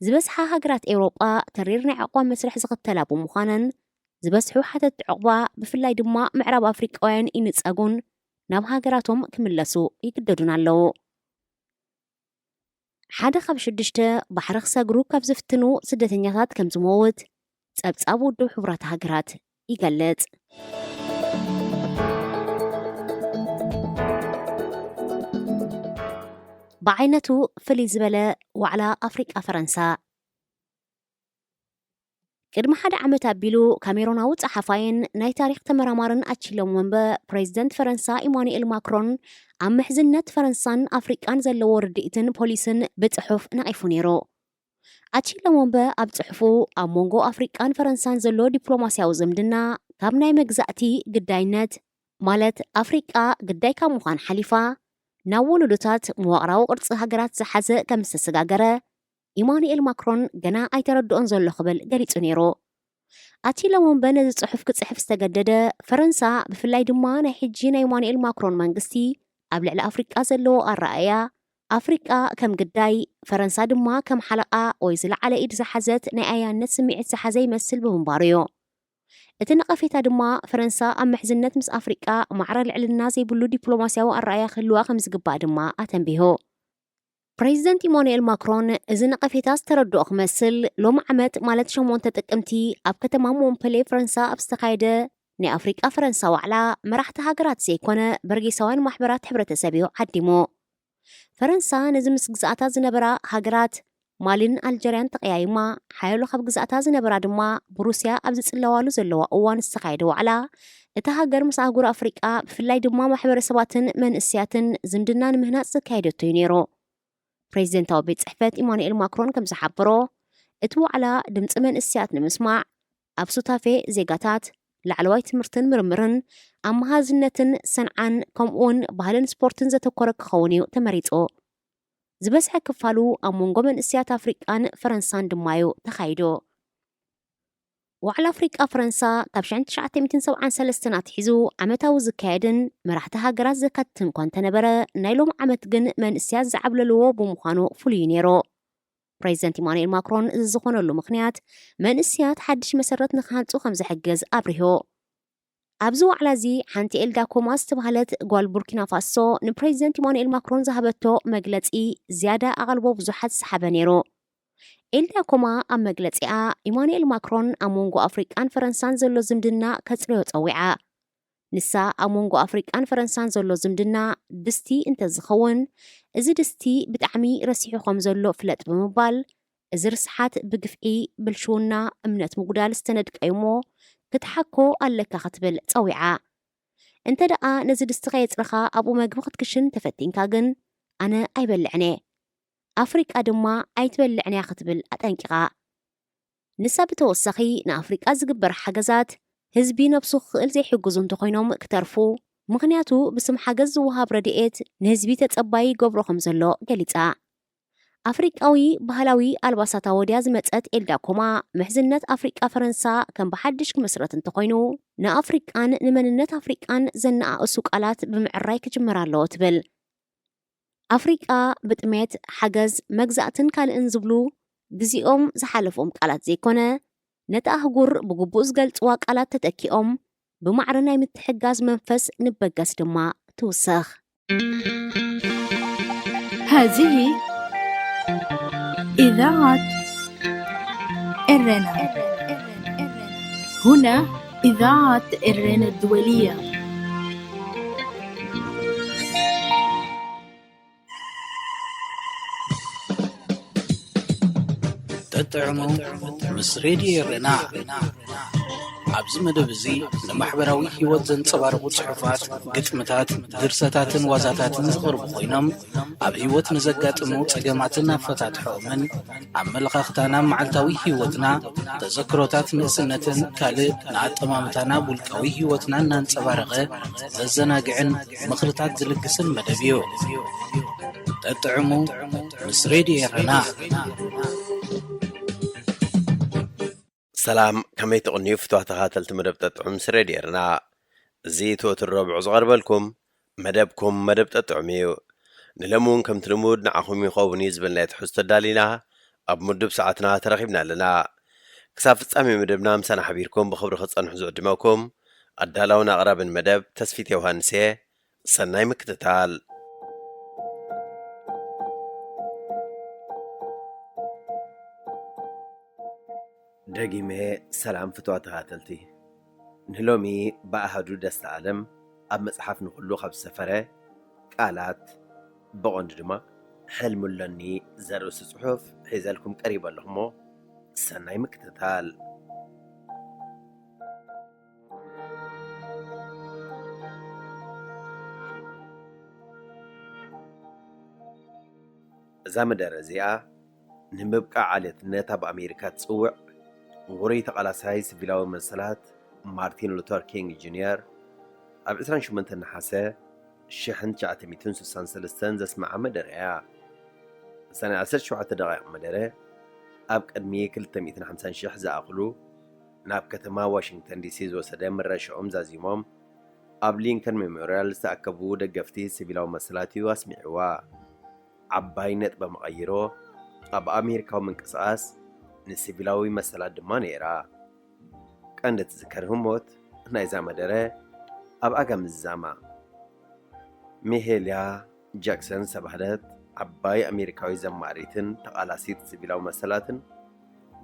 ዝበዝሓ ሃገራት ኤውሮጳ ተሪር ናይ ዕቑባ መስርሕ ዝኽተላ ብምዃነን፣ ዝበዝሑ ሓተትቲ ዕቑባ ብፍላይ ድማ ምዕራብ ኣፍሪቃውያን ይንጸጉን ናብ ሃገራቶም ክምለሱ ይግደዱን ኣለዉ። ሓደ ካብ ሽዱሽተ ባሕሪ ክሰግሩ ካብ ዝፍትኑ ስደተኛታት ከም ዝመውት ጸብጻብ ውድብ ሕቡራት ሃገራት ይገልጽ። ብዓይነቱ ፍልይ ዝበለ ዋዕላ ኣፍሪቃ ፈረንሳ። ቅድሚ ሓደ ዓመት ኣቢሉ ካሜሮናዊ ጸሓፋይን ናይ ታሪኽ ተመራማርን ኣቺለ ሙምበ፣ ፕሬዚደንት ፈረንሳ ኢማኑኤል ማክሮን ኣብ ምሕዝነት ፈረንሳን ኣፍሪቃን ዘለዎ ርድኢትን ፖሊስን ብጽሑፍ ነቒፉ ነይሩ። ኣቺለ ሙምበ ኣብ ጽሑፉ፣ ኣብ መንጎ ኣፍሪቃን ፈረንሳን ዘሎ ዲፕሎማስያዊ ዝምድና ካብ ናይ መግዛእቲ ግዳይነት፣ ማለት ኣፍሪቃ ግዳይ ካብ ምዃን ሓሊፋ፣ ናብ ወለዶታት መዋቕራዊ ቅርጺ ሃገራት ዝሓዘ ከም ዝተሰጋገረ ኢማኑኤል ማክሮን ገና ኣይተረድኦን ዘሎ ክብል ገሊጹ ነይሩ። ኣቲለ ወንበ ነዚ ጽሑፍ ክጽሕፍ ዝተገደደ፣ ፈረንሳ ብፍላይ ድማ ናይ ሕጂ ናይ ኢማኑኤል ማክሮን መንግስቲ ኣብ ልዕሊ ኣፍሪቃ ዘለዎ ኣረኣእያ፣ ኣፍሪቃ ከም ግዳይ፣ ፈረንሳ ድማ ከም ሓለቓ ወይ ዝለዓለ ኢድ ዝሓዘት ናይ ኣያነት ስምዒት ዝሓዘ ይመስል ብምንባሩ እዩ። እቲ ነቐፌታ ድማ ፈረንሳ ኣብ ምሕዝነት ምስ ኣፍሪቃ ማዕረ ልዕልና ዘይብሉ ዲፕሎማስያዊ ኣረኣእያ ክህልዋ ከም ዝግባእ ድማ ኣተንቢሁ። ፕሬዚደንት ኢማኑኤል ማክሮን እዚ ነቐፌታ ዝተረድኦ ክመስል፣ ሎሚ ዓመት ማለት ሸሞንተ ጥቅምቲ ኣብ ከተማ ሞንፐሌ ፈረንሳ ኣብ ዝተኻየደ ናይ ኣፍሪቃ ፈረንሳ ዋዕላ፣ መራሕቲ ሃገራት ዘይኮነ በርጌሳውያን ማሕበራት ሕብረተሰብ እዩ ዓዲሙ። ፈረንሳ ነዚ ምስ ግዝኣታ ዝነበራ ሃገራት ማሊን ኣልጀርያን ተቐያይማ፣ ሓያሎ ካብ ግዝኣታ ዝነበራ ድማ ብሩስያ ኣብ ዝጽለዋሉ ዘለዋ እዋን ዝተኻየደ ዋዕላ፣ እታ ሃገር ምስ ኣህጉር ኣፍሪቃ ብፍላይ ድማ ማሕበረሰባትን መንእስያትን ዝምድና ንምህናጽ ዘካየደቶ እዩ ነይሩ። ፕሬዚደንታዊ ቤት ጽሕፈት ኢማኑኤል ማክሮን ከም ዝሓበሮ፣ እቲ ዋዕላ ድምጺ መንእስያት ንምስማዕ፣ ኣብ ሱታፌ ዜጋታት፣ ላዕለዋይ ትምህርትን ምርምርን፣ ኣብ መሃዝነትን ሰንዓን፣ ከምኡውን ባህልን ስፖርትን ዘተኮረ ክኸውን እዩ ተመሪጹ። ዝበዝሐ ክፋሉ ኣብ መንጎ መንእስያት ኣፍሪቃን ፈረንሳን ድማ እዩ ተኻይዱ። ዋዕላ ኣፍሪቃ ፈረንሳ ካብ ሽሕን ትሽዓተ ሚእትን ሰብዓን ሰለስተን ኣትሒዙ ዓመታዊ ዝካየድን መራሕቲ ሃገራት ዘካትትን እኳ እንተነበረ፣ ናይ ሎም ዓመት ግን መንእስያት ዝዓብለልዎ ብምዃኑ ፍሉይ እዩ ነይሩ። ፕሬዚደንት ኢማኑኤል ማክሮን እዚ ዝኾነሉ ምኽንያት፣ መንእስያት ሓድሽ መሰረት ንክሃንጹ ከም ዝሕግዝ ኣብሪሁ። ኣብዚ ዋዕላ እዚ ሓንቲ ኤልዳ ኮማ ዝተባህለት ጓል ቡርኪና ፋሶ ንፕሬዚደንት ኢማኑኤል ማክሮን ዝሃበቶ መግለጺ ዝያዳ ኣቓልቦ ብዙሓት ዝሰሓበ ነይሩ። ኤልዳ ኮማ ኣብ መግለጺኣ፣ ኢማኑኤል ማክሮን ኣብ መንጎ ኣፍሪቃን ፈረንሳን ዘሎ ዝምድና ከጽርዮ ጸዊዓ። ንሳ ኣብ መንጎ ኣፍሪቃን ፈረንሳን ዘሎ ዝምድና ድስቲ እንተዝኸውን፣ እዚ ድስቲ ብጣዕሚ ረሲሑ ከም ዘሎ ፍለጥ ብምባል፣ እዚ ርስሓት ብግፍዒ፣ ብልሽውና፣ እምነት ምጉዳል ዝተነድቀ እዩ እሞ፣ ክትሓኮ ኣለካ ክትብል ጸዊዓ። እንተ ደኣ ነዚ ድስቲ ከየጽረኻ ኣብኡ መግቢ ክትክሽን ተፈቲንካ ግን፣ ኣነ ኣይበልዕን እየ። ኣፍሪቃ ድማ ኣይትበልዕን እያ ክትብል ኣጠንቂቓ። ንሳ ብተወሳኺ ንኣፍሪቃ ዝግበር ሓገዛት ህዝቢ ነብሱ ክኽእል ዘይሕግዙ እንተኾይኖም ክተርፉ፣ ምኽንያቱ ብስም ሓገዝ ዝወሃብ ረድኤት ንህዝቢ ተጸባይ ይገብሮ ከም ዘሎ ገሊጻ። ኣፍሪቃዊ ባህላዊ ኣልባሳት ኣወድያ ዝመጸት ኤልዳ ኮማ፣ ምሕዝነት ኣፍሪቃ ፈረንሳ ከም ብሓድሽ ክምስረት እንተኾይኑ፣ ንኣፍሪቃን ንመንነት ኣፍሪቃን ዘነኣእሱ ቃላት ብምዕራይ ክጅመር ኣለዎ ትብል። ኣፍሪቃ ብጥሜት፣ ሓገዝ፣ መግዛእትን ካልእን ዝብሉ ግዜኦም ዝሓለፎም ቃላት ዘይኮነ፣ ነታ ኣህጉር ብግቡእ ዝገልጽዋ ቃላት ተተኪኦም ብማዕረ ናይ ምትሕግጋዝ መንፈስ ንበገስ ድማ ትውስኽ። هذه إذاعة إرنا. هنا إذاعة إرنا الدولية. ጠጥዕሙ ምስ ሬድዮ ኤረና። ኣብዚ መደብ እዚ ንማሕበራዊ ህይወት ዘንጸባርቑ ጽሑፋት፣ ግጥምታት፣ ድርሰታትን ዋዛታትን ዝቐርቡ ኮይኖም ኣብ ህይወት ንዘጋጥሙ ጸገማትን ኣፈታትሖኦምን፣ ኣመለኻኽታና ኣብ መዓልታዊ ህይወትና፣ ተዘክሮታት ንእስነትን ካልእ ንኣጠማምታና ኣብ ውልቃዊ ህይወትና እናንጸባረቐ ዘዘናግዕን ምኽርታት ዝልግስን መደብ እዩ። ጠጥዕሙ ምስ ሬድዮ ኤረና። ሰላም፣ ከመይ ትቕንዩ ፍትዋ ተኸታተልቲ መደብ ጠጥዑም ምስ ሬድዮ ኤረና? እዚ እቲ ወትሩ ረብዑ ዝቐርበልኩም መደብኩም መደብ ጠጥዑም እዩ። ንሎሚ እውን ከምቲ ልሙድ ንዓኹም ይኸውን እዩ ዝበልናዮ ትሕዝቶ ኣዳሊና ኣብ ምዱብ ሰዓትና ተረኺብና ኣለና። ክሳብ ፍጻሜ መደብና ምሳና ሓቢርኩም ብኽብሪ ክትጸንሑ ዝዕድመኩም ኣዳላውን ኣቕራብን መደብ ተስፊት ዮሃንስ እየ። ሰናይ ምክትታል። ደጊመ ሰላም ፍትዋ ተኸታተልቲ። ንሎሚ ብኣሃዱ ደስታ ኣለም ኣብ መጽሓፍ ንኹሉ ካብ ዝሰፈረ ቃላት ብቐንዱ ድማ ሕልሚ ኣሎኒ ዘርእስቱ ጽሑፍ ሒዘልኩም ቀሪበ ኣለኹ እሞ ሰናይ ምክትታል። እዛ መደረ እዚኣ ንምብቃዕ ዓሌትነት ኣብ ኣሜሪካ ትጽውዕ ውሩይ ተቓላሳይ ሲቪላዊ መሰላት ማርቲን ሉተር ኪንግ ጁንየር ኣብ ዕስራን ሸሞንተን ነሓሰ ሽሕን ትሽዓተ ሚእትን ስሳን ሰለስተን ዘስምዓ መደረ እያ። እዛ ናይ ዓሰርተ ሸውዓተ ደቓይቕ መደረ ኣብ ቅድሚ ክልተ ሚእትን ሓምሳን ሽሕ ዝኣኽሉ ናብ ከተማ ዋሽንግተን ዲሲ ዝወሰደ መረሸኦም ዛዚሞም ኣብ ሊንከን ሜሞርያል ዝተኣከቡ ደገፍቲ ሲቪላዊ መሰላት እዩ ኣስሚዕዋ። ዓባይ ነጥበ መቐይሮ ኣብ ኣሜሪካዊ ምንቅስቓስ ንሲቪላዊ መሰላት ድማ ነይራ። ቀንዲ ትዝከር ህሞት ናይዛ መደረ ኣብ ኣጋ ምዝዛማ ሜሄልያ ጃክሰን ዝተባህለት ዓባይ ኣሜሪካዊ ዘማሪትን ተቓላሲት ሲቪላዊ መሰላትን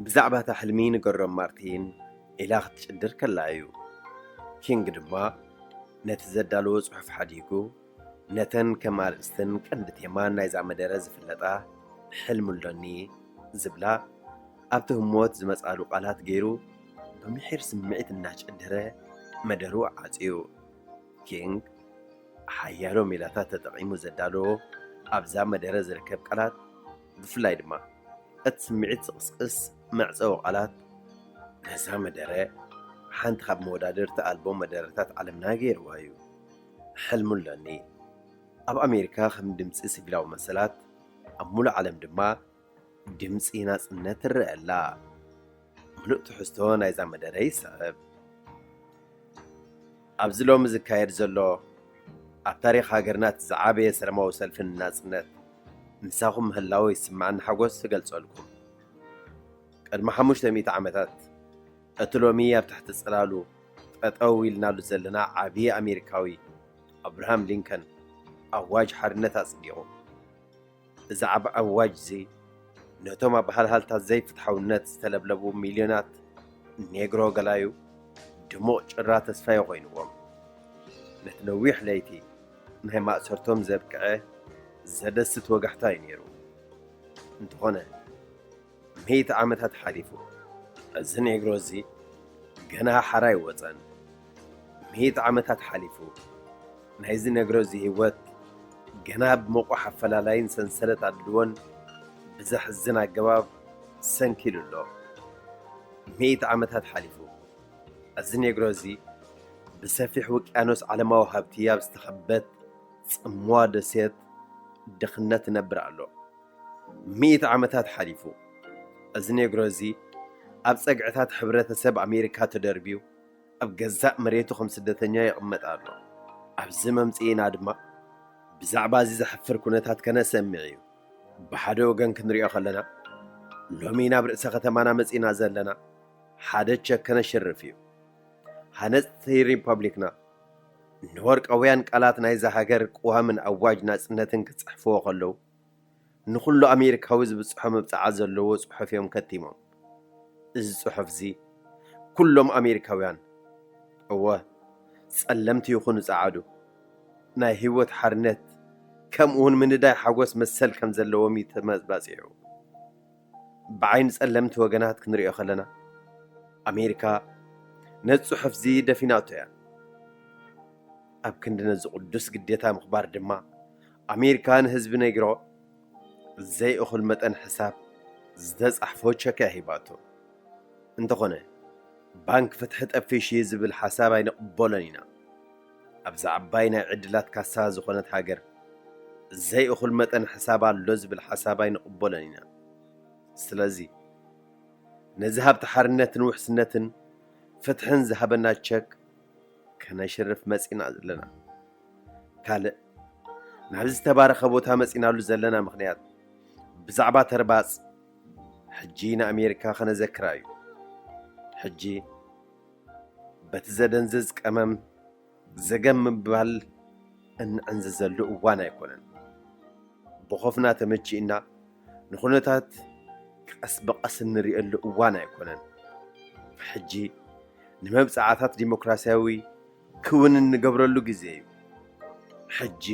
ብዛዕባ እታ ሕልሚ ንገሮም ማርቲን ኢላ ክትጭድር ከላ እዩ። ኪንግ ድማ ነቲ ዘዳለዎ ጽሑፍ ሓዲጉ ነተን ከም ኣርእስትን ቀንዲ ቴማን ናይዛ መደረ ዝፍለጣ ሕልሚ ኣሎኒ ዝብላ ኣብቲ ህሞት ዝመጻሉ ቃላት ገይሩ ብምሒር ስምዒት እናጨደረ መደሩ ዓጽዩ። ኪንግ ሓያሎ ሜላታት ተጠቒሙ ዘዳለዎ ኣብዛ መደረ ዝርከብ ቃላት ብፍላይ ድማ እቲ ስምዒት ዝቕስቅስ መዕጸዊ ቃላት ነዛ መደረ ሓንቲ ካብ መወዳድርቲ ኣልቦ መደረታት ዓለምና ገይርዋ እዩ። ሕልሚ ኣሎኒ ኣብ ኣሜሪካ ከም ድምፂ ሲቪላዊ መሰላት ኣብ ሙሉእ ዓለም ድማ ድምፂ ናፅነት ትረአ ኣላ። ምሉእ ትሕዝቶ ናይዛ መደረ ይስዕብ። ኣብዚ ሎሚ ዝካየድ ዘሎ ኣብ ታሪኽ ሃገርና እቲ ዝዓበየ ሰላማዊ ሰልፊ ንናፅነት ምሳኹም ምህላወይ ዝስምዓኒ ሓጎስ እገልፀልኩም። ቅድሚ ሓሙሽተ ሚእቲ ዓመታት እቲ ሎሚ ኣብ ትሕቲ ፅላሉ ጠጠው ኢልናሉ ዘለና ዓብዪ ኣሜሪካዊ ኣብርሃም ሊንከን ኣዋጅ ሓርነት ኣፅዲቑ። እዚ ዓቢ ኣዋጅ እዚ ነቶም ኣብ ሃልሃልታ ዘይፍትሓውነት ዝተለብለቡ ሚልዮናት ኔግሮ ገላዩ ድሙቕ ጭራ ተስፋ እዩ ኮይንዎም። ነቲ ነዊሕ ለይቲ ናይ ማእሰርቶም ዘብቅዐ ዘደስት ወጋሕታ እዩ ነይሩ። እንተኾነ ምእቲ ዓመታት ሓሊፉ። እዚ ኔግሮ እዚ ገና ሓራ ኣይወጸን። ምእቲ ዓመታት ሓሊፉ። ናይዚ ኔግሮ እዚ ህይወት ገና ብመቑሕ ኣፈላላይን ሰንሰለት ኣድልዎን ብዘሕዝን ኣገባብ ሰንኪሉ ኣሎ። ሚእቲ ዓመታት ሓሊፉ። እዚ ኔግሮ እዚ ብሰፊሕ ውቅያኖስ ዓለማዊ ሃብቲ ኣብ ዝተኸበት ጽምዋ ደሴት ድኽነት ይነብር ኣሎ። ሚእቲ ዓመታት ሓሊፉ። እዚ ኔግሮ እዚ ኣብ ጸግዕታት ሕብረተሰብ ኣሜሪካ ተደርብዩ ኣብ ገዛእ መሬቱ ከም ስደተኛ ይቕመጥ ኣሎ። ኣብዚ መምጽኢና ድማ ብዛዕባ እዚ ዘሕፍር ኩነታት ከነሰምዕ እዩ። ብሓደ ወገን ክንሪኦ ከለና፣ ሎሚ ናብ ርእሰ ከተማና መጺና ዘለና ሓደ ቸክ ከነሽርፍ እዩ። ሃነጽቲ ሪፐብሊክና ንወርቃውያን ቃላት ናይዛ ሃገር ቅዋምን ኣዋጅ ናጽነትን ክጽሕፍዎ ከለዉ፣ ንኹሉ ኣሜሪካዊ ዝብጽሖ መብጽዓ ዘለዎ ጽሑፍ እዮም ከቲሞም። እዚ ጽሑፍ እዚ ኩሎም ኣሜሪካውያን፣ እወ፣ ጸለምቲ ይኹኑ ጸዓዱ፣ ናይ ህይወት ሓርነት ከምኡ እውን ምንዳይ ሓጎስ መሰል ከም ዘለዎም እዩ ተመባጺዑ። ብዓይኒ ጸለምቲ ወገናት ክንሪኦ ከለና፣ ኣሜሪካ ነዚ ጽሑፍ እዚ ደፊናቶ እያ። ኣብ ክንዲ ነዚ ቅዱስ ግዴታ ምኽባር ድማ፣ ኣሜሪካ ንህዝቢ ኔግሮ ዘይእኹል መጠን ሕሳብ ዝተጻሕፎ ቸክ እያ ሂባቶ። እንተኾነ፣ ባንክ ፍትሒ ጠፊሹ እዩ ዝብል ሓሳብ ኣይንቕበሎን ኢና። ኣብዛ ዓባይ ናይ ዕድላት ካሳ ዝኾነት ሃገር ዘይእኹል መጠን ሕሳብ ኣሎ ዝብል ሓሳብ ኣይንቕበሎን ኢና። ስለዚ፣ ነዚ ሃብቲ ሓርነትን ውሕስነትን ፍትሕን ዝሃበና ቸክ ከነሽርፍ መጺና ዘለና። ካልእ፣ ናብዚ ዝተባረኸ ቦታ መጺናሉ ዘለና ምኽንያት፣ ብዛዕባ ተርባጽ ሕጂ ንኣሜሪካ ከነዘክራ እዩ። ሕጂ በቲ ዘደንዝዝ ቀመም ዘገም ምባል እንዕንዝዘሉ እዋን ኣይኮነን። ብኾፍና ተመቺእና ንኹነታት ቀስ ብቐስ እንሪኤሉ እዋን ኣይኮነን። ሕጂ ንመብጽዓታት ዲሞክራሲያዊ ክውን እንገብረሉ ግዜ እዩ። ሕጂ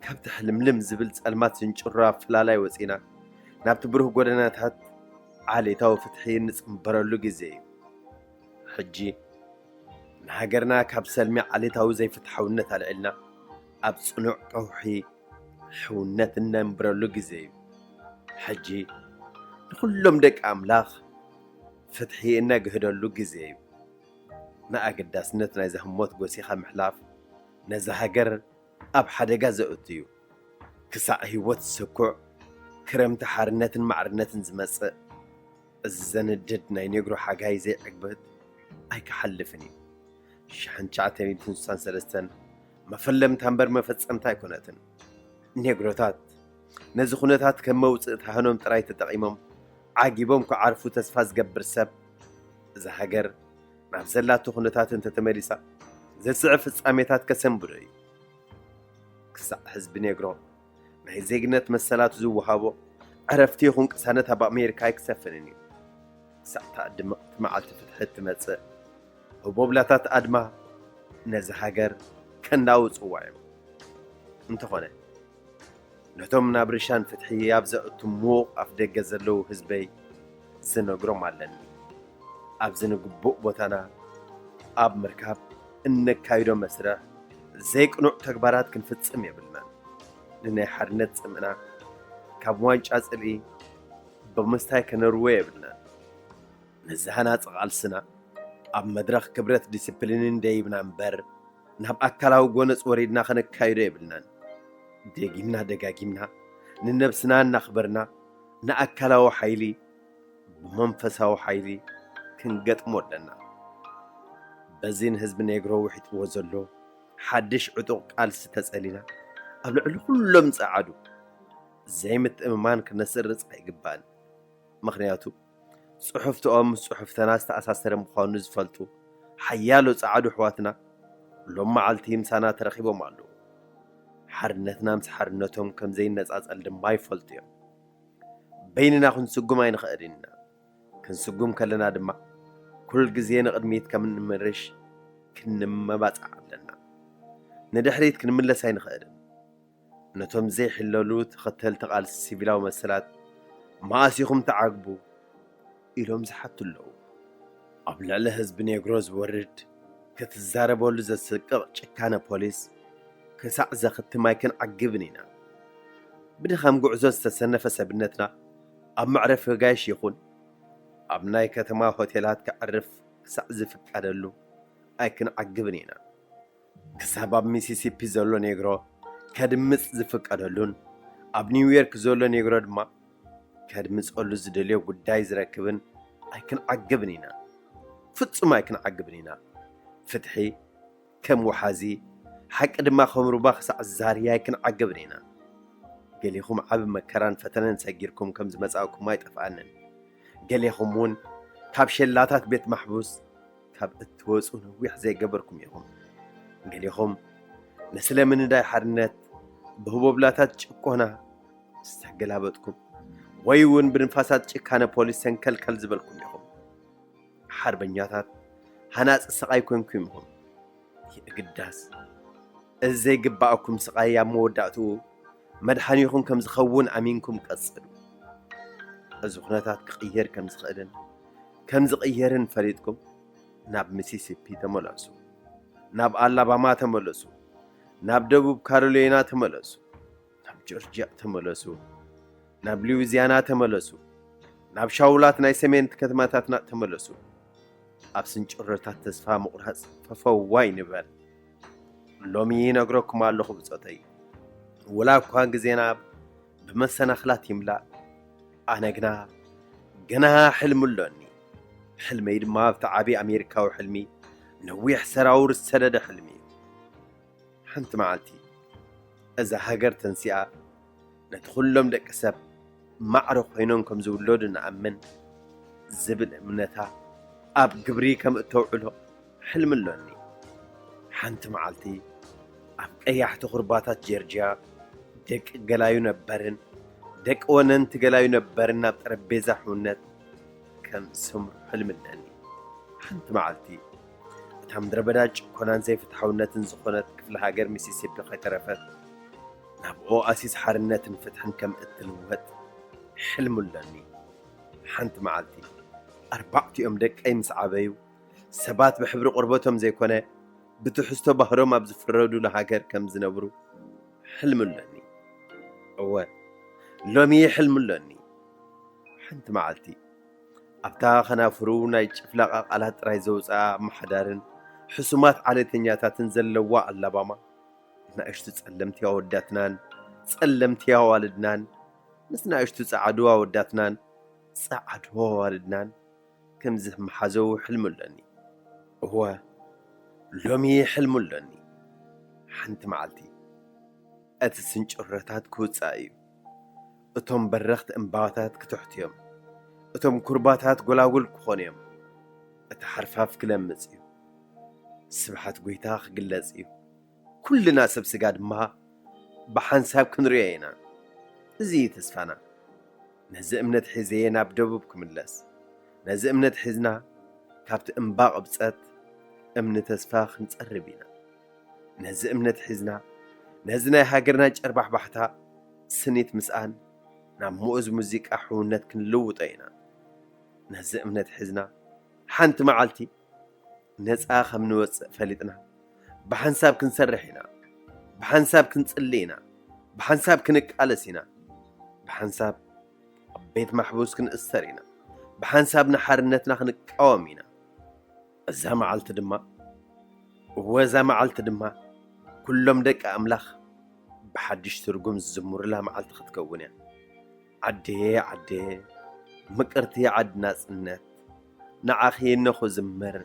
ካብቲ ሕልምልም ዝብል ጸልማት ዝንጭሮ ኣፈላላይ ወጺና፣ ናብቲ ብሩህ ጎደናታት ዓሌታዊ ፍትሒ እንጽንበረሉ ግዜ እዩ። ሕጂ ንሃገርና ካብ ሰልሚ ዓሌታዊ ዘይፍትሓውነት ኣልዒልና፣ ኣብ ጽኑዕ ከውሒ ሕውነት እነንብረሉ ግዜ እዩ። ሕጂ ንኹሎም ደቂ ኣምላኽ ፍትሒ እነግህደሉ ግዜ እዩ። ንኣገዳስነት ናይዛ ህሞት ጎሲኻ ምሕላፍ፣ ነዛ ሃገር ኣብ ሓደጋ ዘእቱ እዩ። ክሳዕ ህይወት ዝሰኩዕ ክረምቲ ሓርነትን ማዕርነትን ዝመጽእ፣ እዚ ዘንድድ ናይ ኔግሮ ሓጋይ ዘይዕግበት ኣይክሓልፍን እዩ። ሽሕን ትሽዓተ ሚእትን ስሳን ሰለስተን መፈለምታ እምበር መፈጸምታ ኣይኮነትን። ኔግሮታት ነዚ ኩነታት ከም መውጽእ ታህኖም ጥራይ ተጠቒሞም ዓጊቦም ክዓርፉ ተስፋ ዝገብር ሰብ፣ እዛ ሃገር ናብ ዘላቶ ኩነታት እንተተመሊሳ፣ ዘስዕብ ፍጻሜታት ከሰንብዶ እዩ። ክሳዕ ህዝቢ ኔግሮ ናይ ዜግነት መሰላቱ ዝወሃቦ፣ ዕረፍቲ ይኹን ቅሳነት ኣብ ኣሜሪካ ኣይክሰፍንን እዩ። ክሳዕ እታ ድምቕቲ መዓልቲ ፍትሒ እትመጽእ፣ ህቦብላታት ኣድማ ነዚ ሃገር ከናውጽዋ እዮም። እንተኾነ፣ ነቶም ናብ ርሻን ፍትሒ ኣብ ዘእቱ ምዉቕ ኣፍ ደገ ዘለዉ ህዝበይ ዝነግሮም ኣለኒ። ኣብዚ ንግቡእ ቦታና ኣብ ምርካብ እነካይዶ መስርሕ ዘይቅኑዕ ተግባራት ክንፍጽም የብልናን። ንናይ ሓርነት ጽምእና ካብ ዋንጫ ጽልኢ ብምስታይ ከነርዎ የብልናን። ነዚ ሃናጺ ቃልስና ኣብ መድረኽ ክብረት ዲስፕሊንን ደይብና እምበር፣ ናብ ኣካላዊ ጎነጽ ወሪድና ከነካይዶ የብልናን። ደጊምና ደጋጊምና ንነብስና እናኽበርና፣ ንኣካላዊ ሓይሊ ብመንፈሳዊ ሓይሊ ክንገጥሞ ኣለና። በዚ ንህዝቢ ኔግሮ ውሒጥዎ ዘሎ ሓድሽ ዕጡቕ ቃልሲ ተጸሊና፣ ኣብ ልዕሊ ኩሎም ጸዓዱ ዘይምትእምማን ክነስርጽ ኣይግባእን። ምኽንያቱ፣ ጽሑፍትኦም ምስ ጽሑፍተና ዝተኣሳሰረ ምዃኑ ዝፈልጡ ሓያሎ ጸዓዱ ኣሕዋትና ሎም መዓልቲ ምሳና ተረኺቦም ኣለዉ። ሓርነትና ምስ ሓርነቶም ከም ዘይነጻጸል ድማ ይፈልጡ እዮም። በይንና ክንስጉም ኣይንኽእልን ኢና። ክንስጉም ከለና ድማ፣ ኩል ግዜ ንቕድሚት ከም እንምርሽ ክንመባጻዕ ኣለና። ንድሕሪት ክንምለስ ኣይንኽእልን። ነቶም ዘይሕለሉ ተኸተልቲ ቃልሲ ሲቪላዊ መሰላት መኣስ ኢኹም ትዓግቡ? ኢሎም ዝሓቱ ኣለዉ። ኣብ ልዕሊ ህዝቢ ኔግሮ ዝወርድ ክትዛረበሉ ዘስቅቕ ጭካነ ፖሊስ ክሳዕ ዘኽትም ኣይክንዓግብን ኢና። ብድኻም ጉዕዞ ዝተሰነፈ ሰብነትና ኣብ መዕረፊ ጋይሽ ይኹን ኣብ ናይ ከተማ ሆቴላት ከዕርፍ ክሳዕ ዝፍቀደሉ ኣይክንዓግብን ኢና። ክሳብ ኣብ ሚሲሲፒ ዘሎ ኔግሮ ከድምጽ ዝፍቀደሉን ኣብ ኒውዮርክ ዘሎ ኔግሮ ድማ ከድምጸሉ ዝደልዮ ጉዳይ ዝረክብን ኣይክንዓግብን ኢና። ፍጹም ኣይክንዓግብን ኢና። ፍትሒ ከም ወሓዚ፣ ሓቂ ድማ ከም ሩባ ክሳዕ ዛርያ ኣይክንዓግብን ኢና። ገሌኹም ዓቢ መከራን ፈተነን ሰጊርኩም ከም ዝመጻእኩም ኣይጠፍኣንን። ገሌኹም እውን ካብ ሸላታት ቤት ማሕቡስ ካብ እትወጹ ነዊሕ ዘይገበርኩም ኢኹም። ገሌኹም ንስለ ምንዳይ ሓርነት ብህቦብላታት ጭቆና ዝተገላበጥኩም ወይ እውን ብንፋሳት ጭካነ ፖሊስ ሰንከልከል ዝበልኩም ኢኹም። ሓርበኛታት ሃናጺ ስቓይ ኮንኩም ኢኹም። የእግዳስ እዚ ዘይግባኣኩም ስቓይ ኣብ መወዳእትኡ መድሓኒኹም ከም ዝኸውን ኣሚንኩም ቀጽሉ። እዚ ኩነታት ክቕየር ከም ዝኽእልን ከም ዝቕየርን ፈሊጥኩም ናብ ሚሲሲፒ ተመለሱ። ናብ ኣላባማ ተመለሱ። ናብ ደቡብ ካሮሊና ተመለሱ። ናብ ጆርጅያ ተመለሱ። ናብ ሉዊዚያና ተመለሱ። ናብ ሻውላት ናይ ሰሜን ከተማታትና ተመለሱ። ኣብ ስንጭሮታት ተስፋ ምቑራጽ ፈፈው ኣይንበል። ሎሚ ይነግረኩም ኣለኹ ብጾተይ። ወላ እኳ ግዜና ብመሰናኽላት ይምላእ፣ ኣነ ግና ገና ሕልሚ ኣሎኒ። ሕልመይ ድማ ኣብቲ ዓቢ ኣሜሪካዊ ሕልሚ፣ ነዊሕ ሰራውር ዝሰደደ ሕልሚ እዩ። ሓንቲ መዓልቲ እዛ ሃገር ተንሲኣ ነቲ ኩሎም ደቂ ሰብ ማዕረ ኮይኖም ከም ዝውለዱ ንኣምን ዝብል እምነታ ኣብ ግብሪ ከም እተውዕሎ ሕልሚ ኣሎኒ። ሓንቲ መዓልቲ ኣብ ቀያሕቲ ኩርባታት ጀርጅያ ደቂ ገላዩ ነበርን ደቂ ወነንቲ ገላዩ ነበርን ናብ ጠረጴዛ ሕውነት ከም ዝሰምሩ ሕልሚ ኣለኒ። ሓንቲ መዓልቲ እታ ምድረ በዳ ጭኮናን ዘይፍትሓውነትን ዝኾነት ክፍለ ሃገር ሚሲሲፒ ከይተረፈት ናብ ኦኣሲስ ሓርነትን ፍትሕን ከም እትልወጥ ሕልሚ ኣሎኒ። ሓንቲ መዓልቲ ኣርባዕቲኦም ደቀይ ምስ ዓበዩ ሰባት ብሕብሪ ቆርበቶም ዘይኮነ ብትሕዝቶ ባህሮም ኣብ ዝፍረዱሉ ሃገር ከም ዝነብሩ ሕልሚ ኣሎኒ። እወ ሎሚ ሕልሚ ኣሎኒ። ሓንቲ መዓልቲ ኣብታ ከናፍሩ ናይ ጭፍላቓ ቃላት ጥራይ ዘውፅኣ ኣመሓዳርን ሕሱማት ዓሌተኛታትን ዘለዋ ኣላባማ ንኣሽቱ ጸለምቲ ኣወዳትናን ጸለምቲ ኣዋልድናን ምስ ንኣሽቱ ጸዓዱ ኣወዳትናን ጸዓዱ ኣዋልድናን ከም ዝመሓዘው ሕልሚ ኣሎኒ። እወ ሎሚ ሕልሚ ኣሎኒ። ሓንቲ መዓልቲ እቲ ስንጭሮታት ክውጻእ እዩ። እቶም በረኽቲ እምባታት ክትሕቱ እዮም። እቶም ኩርባታት ጎላጉል ክኾኑ እዮም። እቲ ሓርፋፍ ክለምጽ እዩ። ስብሓት ጎይታ ክግለጽ እዩ። ኩልና ሰብ ስጋ ድማ ብሓንሳብ ክንሪኦ ኢና። እዚ እዩ ተስፋና። ነዚ እምነት ሒዘ ናብ ደቡብ ክምለስ። ነዚ እምነት ሒዝና ካብቲ እምባ ቅብጸት እምኒ ተስፋ ክንጸርብ ኢና። ነዚ እምነት ሒዝና ነዚ ናይ ሃገርና ጨርባሕባሕታ ስኒት ምስኣን ናብ ምኡዝ ሙዚቃ ሕውነት ክንልውጦ ኢና። ነዚ እምነት ሒዝና ሓንቲ መዓልቲ ነፃ ከም ንወፅእ ፈሊጥና ብሓንሳብ ክንሰርሕ ኢና። ብሓንሳብ ክንፅሊ ኢና። ብሓንሳብ ክንቃለስ ኢና። ብሓንሳብ ኣብ ቤት ማሕቡስ ክንእሰር ኢና። ብሓንሳብ ንሓርነትና ክንቃወም ኢና። እዛ መዓልቲ ድማ እወ እዛ መዓልቲ ድማ ኩሎም ደቂ ኣምላኽ ብሓድሽ ትርጉም ዝዝምሩላ መዓልቲ ክትከውን እያ። ዓደየ ዓደየ ምቅርቲ ዓዲ ናጽነት፣ ንዓኺ እነኹ ዝምር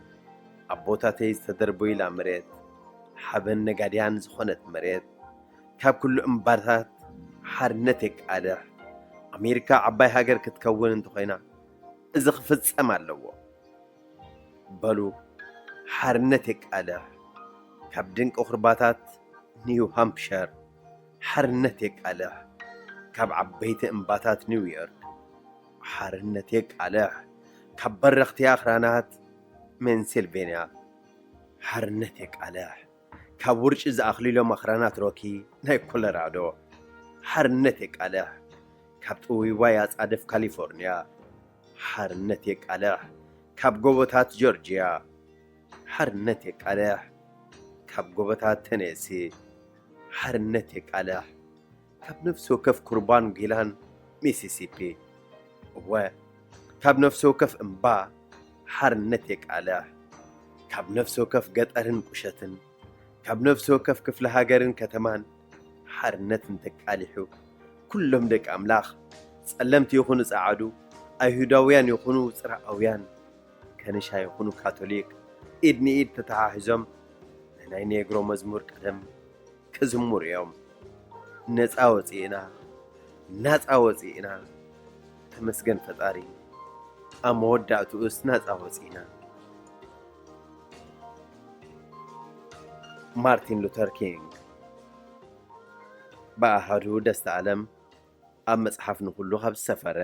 ኣቦታተይ ዝተደርበዩላ መሬት፣ ሓበን ነጋድያን ዝኾነት መሬት፣ ካብ ኩሉ እምባታት ሓርነት የቃልሕ። ኣሜሪካ ዓባይ ሃገር ክትከውን እንተኾይና እዚ ክፍጸም ኣለዎ። በሉ ሓርነት የቃልሕ ካብ ድንቂ ኩርባታት ኒው ሃምፕሸር፣ ሓርነት የቃልሕ ካብ ዓበይቲ እምባታት ኒው ዮርክ፣ ሓርነት የቃልሕ ካብ በረኽቲ ኣኽራናት ሜንሲልቬንያ፣ ሓርነት የቃልሕ ካብ ውርጪ ዝኣኽሊሎም ኣኽራናት ሮኪ ናይ ኮሎራዶ፣ ሓርነት የቃልሕ ካብ ጥውይዋይ ኣጻድፍ ካሊፎርንያ፣ ሓርነት የቃልሕ ካብ ጎቦታት ጆርጅያ፣ ሓርነት የቃልሕ ካብ ጎቦታት ተኔሲ፣ ሓርነት የቃልሕ ካብ ነፍሲ ወከፍ ኩርባን ጊላን ሚሲሲፒ። እወ ካብ ነፍሲ ወከፍ እምባ ሓርነት የቃልሕ። ካብ ነፍሲ ወከፍ ገጠርን ቁሸትን፣ ካብ ነፍሲ ወከፍ ክፍለ ሃገርን ከተማን ሓርነት እንተቃሊሑ፣ ኩሎም ደቂ ኣምላኽ፣ ጸለምቲ ይኹኑ ጸዓዱ፣ ኣይሁዳውያን ይኹኑ ጽርኣውያን፣ ከንሻ ይኹኑ ካቶሊክ፣ ኢድ ንኢድ ተተሓሒዞም ንናይ ኔግሮ መዝሙር ቀደም ክዝምሩ እዮም። ነጻ ወጺእና፣ ናጻ ወጺእና፣ ተመስገን ፈጣሪ፣ ኣብ መወዳእትኡስ ናጻ ወጺእና። ማርቲን ሉተር ኪንግ። ብኣሃዱ ደስታ ኣለም፣ ኣብ መጽሓፍ ንኹሉ ካብ ዝሰፈረ።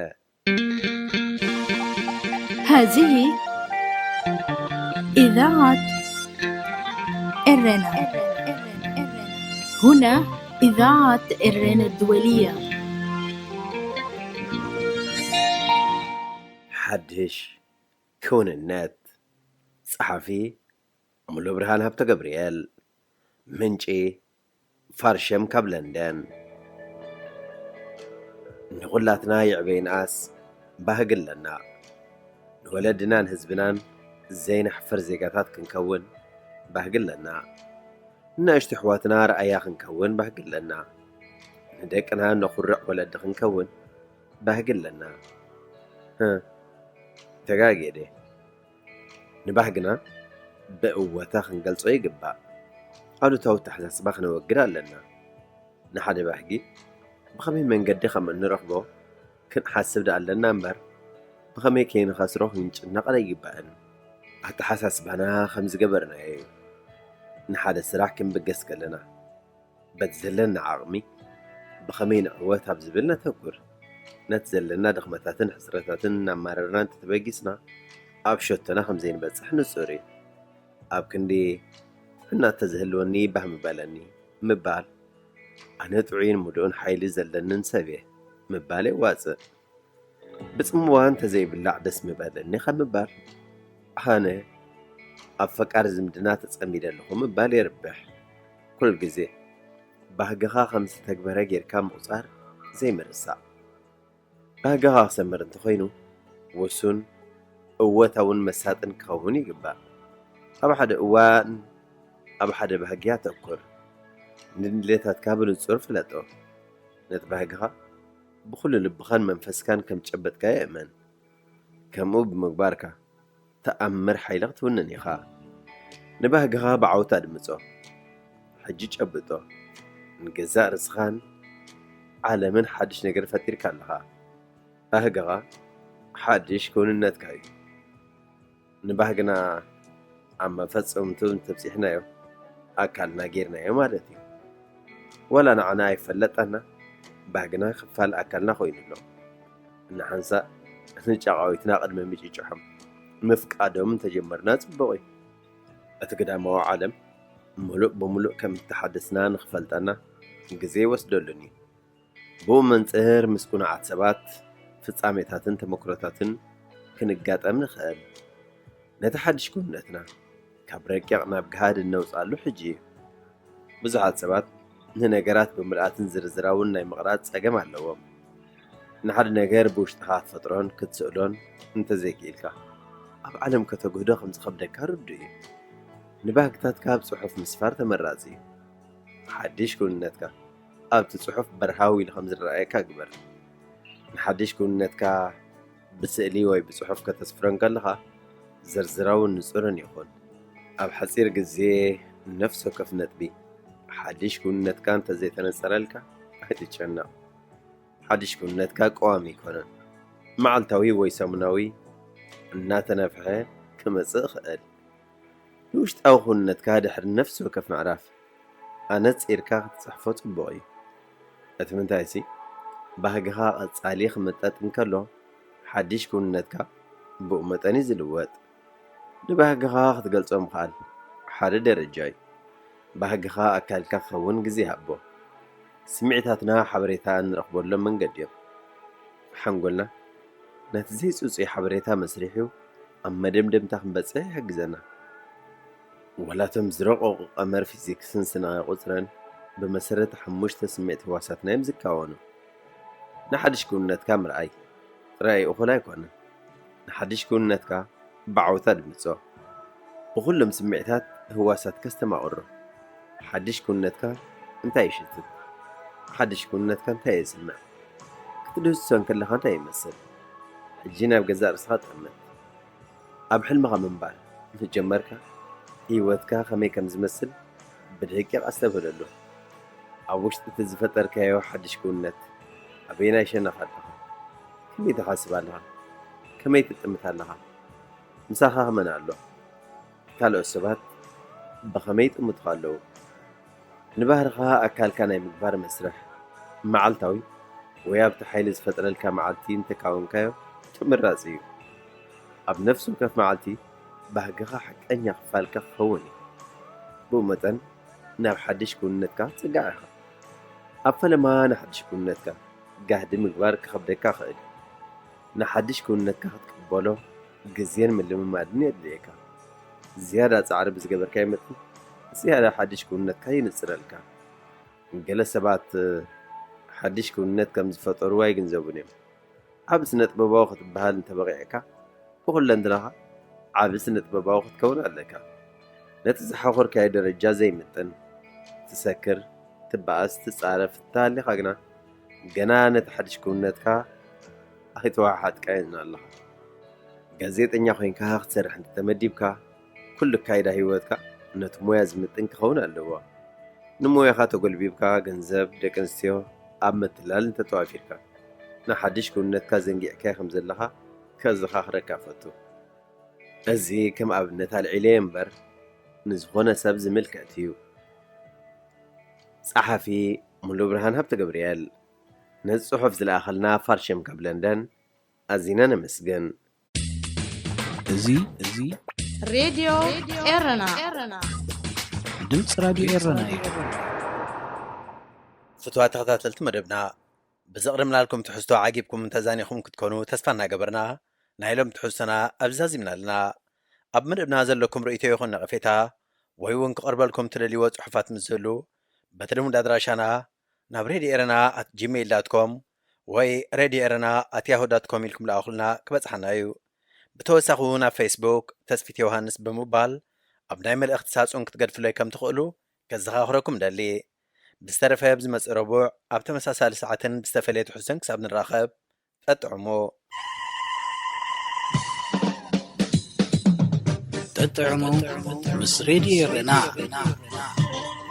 هذه إذاعة إرنا. هنا إذاعة إرنا الدولية. ሓድሽ ክውንነት። ጸሓፊ ሙሉ ብርሃን ሃብተ ገብርኤል። ምንጪ ፋርሸም ካብ ለንደን። ንኹላትና ይዕበይንኣስ ባህጊ ኣለና። ንወለድናን ህዝብናን ዘይነሕፍር ዜጋታት ክንከውን ባህጊ ኣለና። ንኣሽቱ ኣሕዋትና ረኣያ ክንከውን ባህጊ ኣለና። ንደቅና ነኹርዕ ወለዲ ክንከውን ባህጊ ኣለና። ህህ፣ ተጋግየ ድየ? ንባህግና ብእወታ ክንገልጾ ይግባእ። ኣሉታዊ ኣተሓሳስባ ክነወግድ ኣለና። ንሓደ ባህጊ ብኸመይ መንገዲ ከም እንረኽቦ ክንሓስብ ደኣ ኣለና እምበር፣ ብኸመይ ከይንኸስሮ ክንጭነቕ ኣይግባእን። ኣተሓሳስባና ከም ዝገበርናዮ እዩ። ንሓደ ስራሕ ክንብገስ ከለና፣ በቲ ዘለና ዓቕሚ ብኸመይ ንዕወት ኣብ ዝብል ነተኩር። ነቲ ዘለና ድኽመታትን ሕጽረታትን እናማረርና እንተተበጊስና፣ ኣብ ሸቶና ከም ዘይንበጽሕ ንጹር እዩ። ኣብ ክንዲ ጥዕና እንተዝህልወኒ ባህ ምበለኒ ምባል፣ ኣነ ጥዑይን ምሉእን ሓይሊ ዘለንን ሰብ እየ ምባል የዋጽእ። ብጽምዋ እንተዘይብላዕ ደስ ምበለኒ ካብ ምባል፣ ኣነ ኣብ ፈቃር ዝምድና ተጸሚደ ኣለኹ ምባል የርብሕ። ኩል ግዜ ባህግኻ ከም ዝተግበረ ጌርካ ምቑጻር ዘይምርሳዕ። ባህግኻ ክሰምር እንተኾይኑ፣ ውሱን፣ እወታውን መሳጥን ክኸውን ይግባእ። ኣብ ሓደ እዋን ኣብ ሓደ ባህጊ ኣተኩር። ንድሌታትካ ብንጹር ፍለጦ። ነቲ ባህግኻ ብኹሉ ልብኻን መንፈስካን ከም ጨበጥካዮ እመን። ከምኡ ብምግባርካ፣ ተኣምር ሓይሊ ክትውንን ኢኻ። ንባህግኻ ብዓወት ኣድምጾ። ሕጂ ጨብጦ። ንገዛእ ርእስኻን ዓለምን ሓድሽ ነገር ፈጢርካ ኣለኻ። ባህግኻ ሓድሽ ክውንነትካ እዩ። ንባህግና ኣብ መፈጸምቱ እንተብጺሕናዮ፣ ኣካልና ጌርናዮ ማለት እዩ። ዋላ ንዓና ኣይፈለጠና፣ ባህግና ክፋል ኣካልና ኮይኑ ኣሎ። ንሓንሳእ ንጫቓዊትና ቅድሚ ምጭጭሖም ምፍቃዶም እንተጀመርና ጽቡቕ እዩ። እቲ ግዳማዊ ዓለም ምሉእ ብምሉእ ከም እተሓደስና ንኽፈልጠና ግዜ ኣይወስደሉን እዩ። ብኡ መንጽር ምስ ቅኑዓት ሰባት፣ ፍጻሜታትን ተመክሮታትን ክንጋጠም ንኽእል። ነቲ ሓድሽ ክውንነትና ካብ ረቂቕ ናብ ግሃድ እነውጽኣሉ ሕጂ እዩ። ብዙሓት ሰባት ንነገራት ብምልኣትን ዝርዝራውን ናይ ምቕራጽ ጸገም ኣለዎም። ንሓደ ነገር ብውሽጥኻ ክትፈጥሮን ክትስእሎን እንተዘይክኢልካ፣ ኣብ ዓለም ከተግህዶ ከም ዝኸብደካ ርዱእ እዩ። ንባህግታትካ ኣብ ጽሑፍ ምስፋር ተመራጺ እዩ። ሓድሽ ክውንነትካ ኣብቲ ጽሑፍ በርሃው ኢሉ ከም ዝረኣየካ ግበር። ንሓድሽ ክውንነትካ ብስእሊ ወይ ብጽሑፍ ከተስፍሮ እንከለኻ፣ ዝርዝራውን ንጹርን ይኹን። ኣብ ሓጺር ግዜ ነፍሲ ወከፍ ነጥቢ ሓድሽ ክውንነትካ እንተዘይተነጸረልካ፣ ኣይትጨነቕ። ሓድሽ ክውንነትካ ቀዋሚ ኣይኮነን። መዓልታዊ ወይ ሰሙናዊ እናተነፍሐ ክመጽእ ይኽእል። ንውሽጣዊ ክውንነትካ ድሕሪ ነፍሲ ወከፍ ምዕራፍ ኣነጺርካ ክትጽሕፎ ጽቡቕ እዩ። እቲ ምንታይሲ፣ ባህግኻ ቀጻሊ ክምጠጥ እንከሎ፣ ሓድሽ ክውንነትካ ብኡ መጠን እዩ ዝልወጥ። ንባህግኻ ክትገልጾ ምኽኣል ሓደ ደረጃ እዩ። ባህግኻ ኣካልካ ክኸውን ግዜ ሃቦ። ስምዒታትና ሓበሬታ እንረኽበሎም መንገዲ እዮም። ሓንጎልና ነቲ ዘይጽጹይ ሓበሬታ መስሪሑ ኣብ መደምደምታ ክንበጽሕ ይሕግዘና። ዋላ እቶም ዝረቐቑ ቀመር ፊዚክስን ስነ ቁጽርን ብመሰረት ሓሙሽተ ስምዒት ህዋሳትና እዮም ዝካወኑ። ንሓድሽ ክውንነትካ ምርኣይ ጥራይ እኹል ኣይኮነን። ንሓድሽ ክውንነትካ ብዓውታ ድምጾ። ብኹሎም ስምዒታት ህዋሳትካ ኣስተማቕሮ። ሓድሽ ክውንነትካ እንታይ ይሽትት? ሓድሽ ክውንነትካ እንታይ የስምዕ? ክትድህስሶ እንከለኻ እንታይ ይመስል? ሕጂ ናብ ገዛእ ርእስኻ ጠምት። ኣብ ሕልምኻ ምንባር ምስ ጀመርካ፣ ህይወትካ ከመይ ከም ዝመስል ብደቂቕ ኣስተብህለሉ። ኣብ ውሽጢ እቲ ዝፈጠርካዮ ሓድሽ ክውንነት፣ ኣበየናይ ሸነኽ ኣለኻ? ከመይ ትሓስብ ኣለኻ? ከመይ ትጥምት ኣለኻ? ምሳኻ መን ኣሎ? ካልኦት ሰባት ብኸመይ ይጥምቱኻ ኣለዉ? ንባህርኻ ኣካልካ ናይ ምግባር መስርሕ፣ መዓልታዊ ወይ ኣብቲ ሓይሊ ዝፈጥረልካ መዓልቲ እንተካወንካዮ ተመራጺ እዩ። ኣብ ነፍሲ ወከፍ መዓልቲ ባህግኻ ሓቀኛ ክፋልካ ክኸውን እዩ። ብኡ መጠን ናብ ሓድሽ ክውንነትካ ክትጽጋዕ ኢኻ። ኣብ ፈለማ ንሓድሽ ክውንነትካ ጋህዲ ምግባር ክኸብደካ ይኽእል እዩ። ንሓድሽ ክውንነትካ ክትቅበሎ ግዜን ምልምማድን የድልየካ። ዝያዳ ጻዕሪ ብዝገበርካዮ መጠን፣ ዝያዳ ሓድሽ ክውንነትካ ይንጽረልካ። ገለ ሰባት ሓድሽ ክውንነት ከም ዝፈጠሩ ኣይግንዘቡን እዮም። ዓቢ ስነ-ጥበባዊ ክትበሃል እንተበቒዕካ፣ ብኹለንትናኻ ዓቢ ስነ-ጥበባዊ ክትከውን ኣለካ። ነቲ ዝሓኾርካዮ ደረጃ ዘይምጥን፣ ትሰክር፣ ትበኣስ፣ ትጻረፍ እንተሃሊኻ ግና፣ ገና ነቲ ሓድሽ ክውንነትካ ኣይተወሓሓጥካዮን ኣለኻ። ጋዜጠኛ ኮይንካ ክትሰርሕ እንተተመዲብካ፣ ኩሉ ኣካይዳ ህይወትካ ነቲ ሞያ ዝምጥን ክኸውን ኣለዎ። ንሞያኻ ተጎልቢብካ ገንዘብ፣ ደቂ ኣንስትዮ ኣብ ምትላል እንተተዋፊርካ፣ ንሓድሽ ክውንነትካ ዘንጊዕካዮ ከም ዘለኻ ከዘኻኽረካ እፈቱ። እዚ ከም ኣብነት ኣልዒለዮ እምበር፣ ንዝኾነ ሰብ ዝምልከት እዩ። ጸሓፊ ሙሉብርሃን ሃብተገብርኤል። ነዚ ጽሑፍ ዝለኣኸልና ፋርሸም ካብ ለንደን ኣዚና ነመስግን። እዚ፣ እዚ ሬድዮ ኤረና። ድምፂ ራድዮ ኤረና እዩ። ፍትዋት ተኸታተልቲ መደብና፣ ብዘቕረብናልኩም ትሕዝቶ ዓጊብኩም ተዛኒኹም ክትኮኑ ተስፋ እናገበርና፣ ናይ ሎም ትሕዝቶና ኣብዚ ዛዚምና ኣለና። ኣብ መደብና ዘለኩም ርእይቶ ይኹን ነቐፌታ፣ ወይ እውን ክቐርበልኩም ትደልይዎ ጽሑፋት ምስ ዝህሉ፣ በቲ ልሙድ ኣድራሻና ናብ ሬድዮ ኤረና ኣት ጂሜይል ዳት ኮም ወይ ሬድዮ ኤረና ኣት ያሁ ዳት ኮም ኢልኩም ለኣኹልና፣ ክበጽሓና እዩ። ብተወሳኺ እውን ኣብ ፌስቡክ ተስፊት ዮሃንስ ብምባል ኣብ ናይ መልእኽቲ ሳጹን ክትገድፉለይ ከም ትኽእሉ ከዘኻኽረኩም ደሊ። ብዝተረፈ ኣብ ዝመጽእ ረቡዕ ኣብ ተመሳሳሊ ሰዓትን ብዝተፈለየ ትሕዝቶን ክሳብ ንራኸብ፣ ጠጥዕሙ። ጠጥዕሙ ምስ ሬድዮ ኤረና።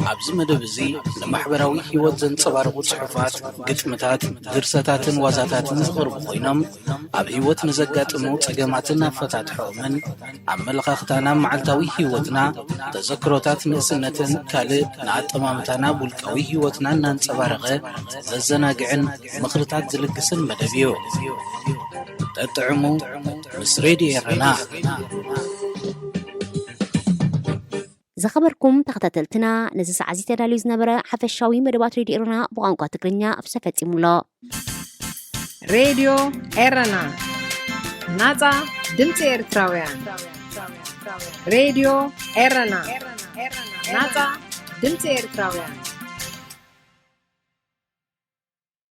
ኣብዚ መደብ እዚ ንማሕበራዊ ህይወት ዘንጸባርቑ ጽሑፋት፣ ግጥምታት፣ ድርሰታትን ዋዛታትን ዝቐርቡ ኮይኖም፣ ኣብ ህይወት ንዘጋጥሙ ጸገማትን ኣፈታትሖኦምን፣ ኣመለኻኽታና ኣብ መዓልታዊ ህይወትና፣ ተዘክሮታት ንእስነትን ካልእ ንኣጠማምታና ኣብ ውልቃዊ ህይወትና እናንጸባረቐ ዘዘናግዕን ምኽርታት ዝልግስን መደብ እዩ። ጠጥዕሙ ምስ ሬድዮ ኤረና። ዝኸበርኩም ተኸታተልትና፣ ነዚ ሰዓት እዚ ተዳልዩ ዝነበረ ሓፈሻዊ መደባት ሬድዮ ኤረና ብቋንቋ ትግርኛ ፍሰ ፈጺሙ ኣሎ። ሬድዮ ኤረና፣ ናጻ ድምጺ ኤርትራውያን። ሬድዮ ኤረና፣ ናጻ ድምጺ ኤርትራውያን።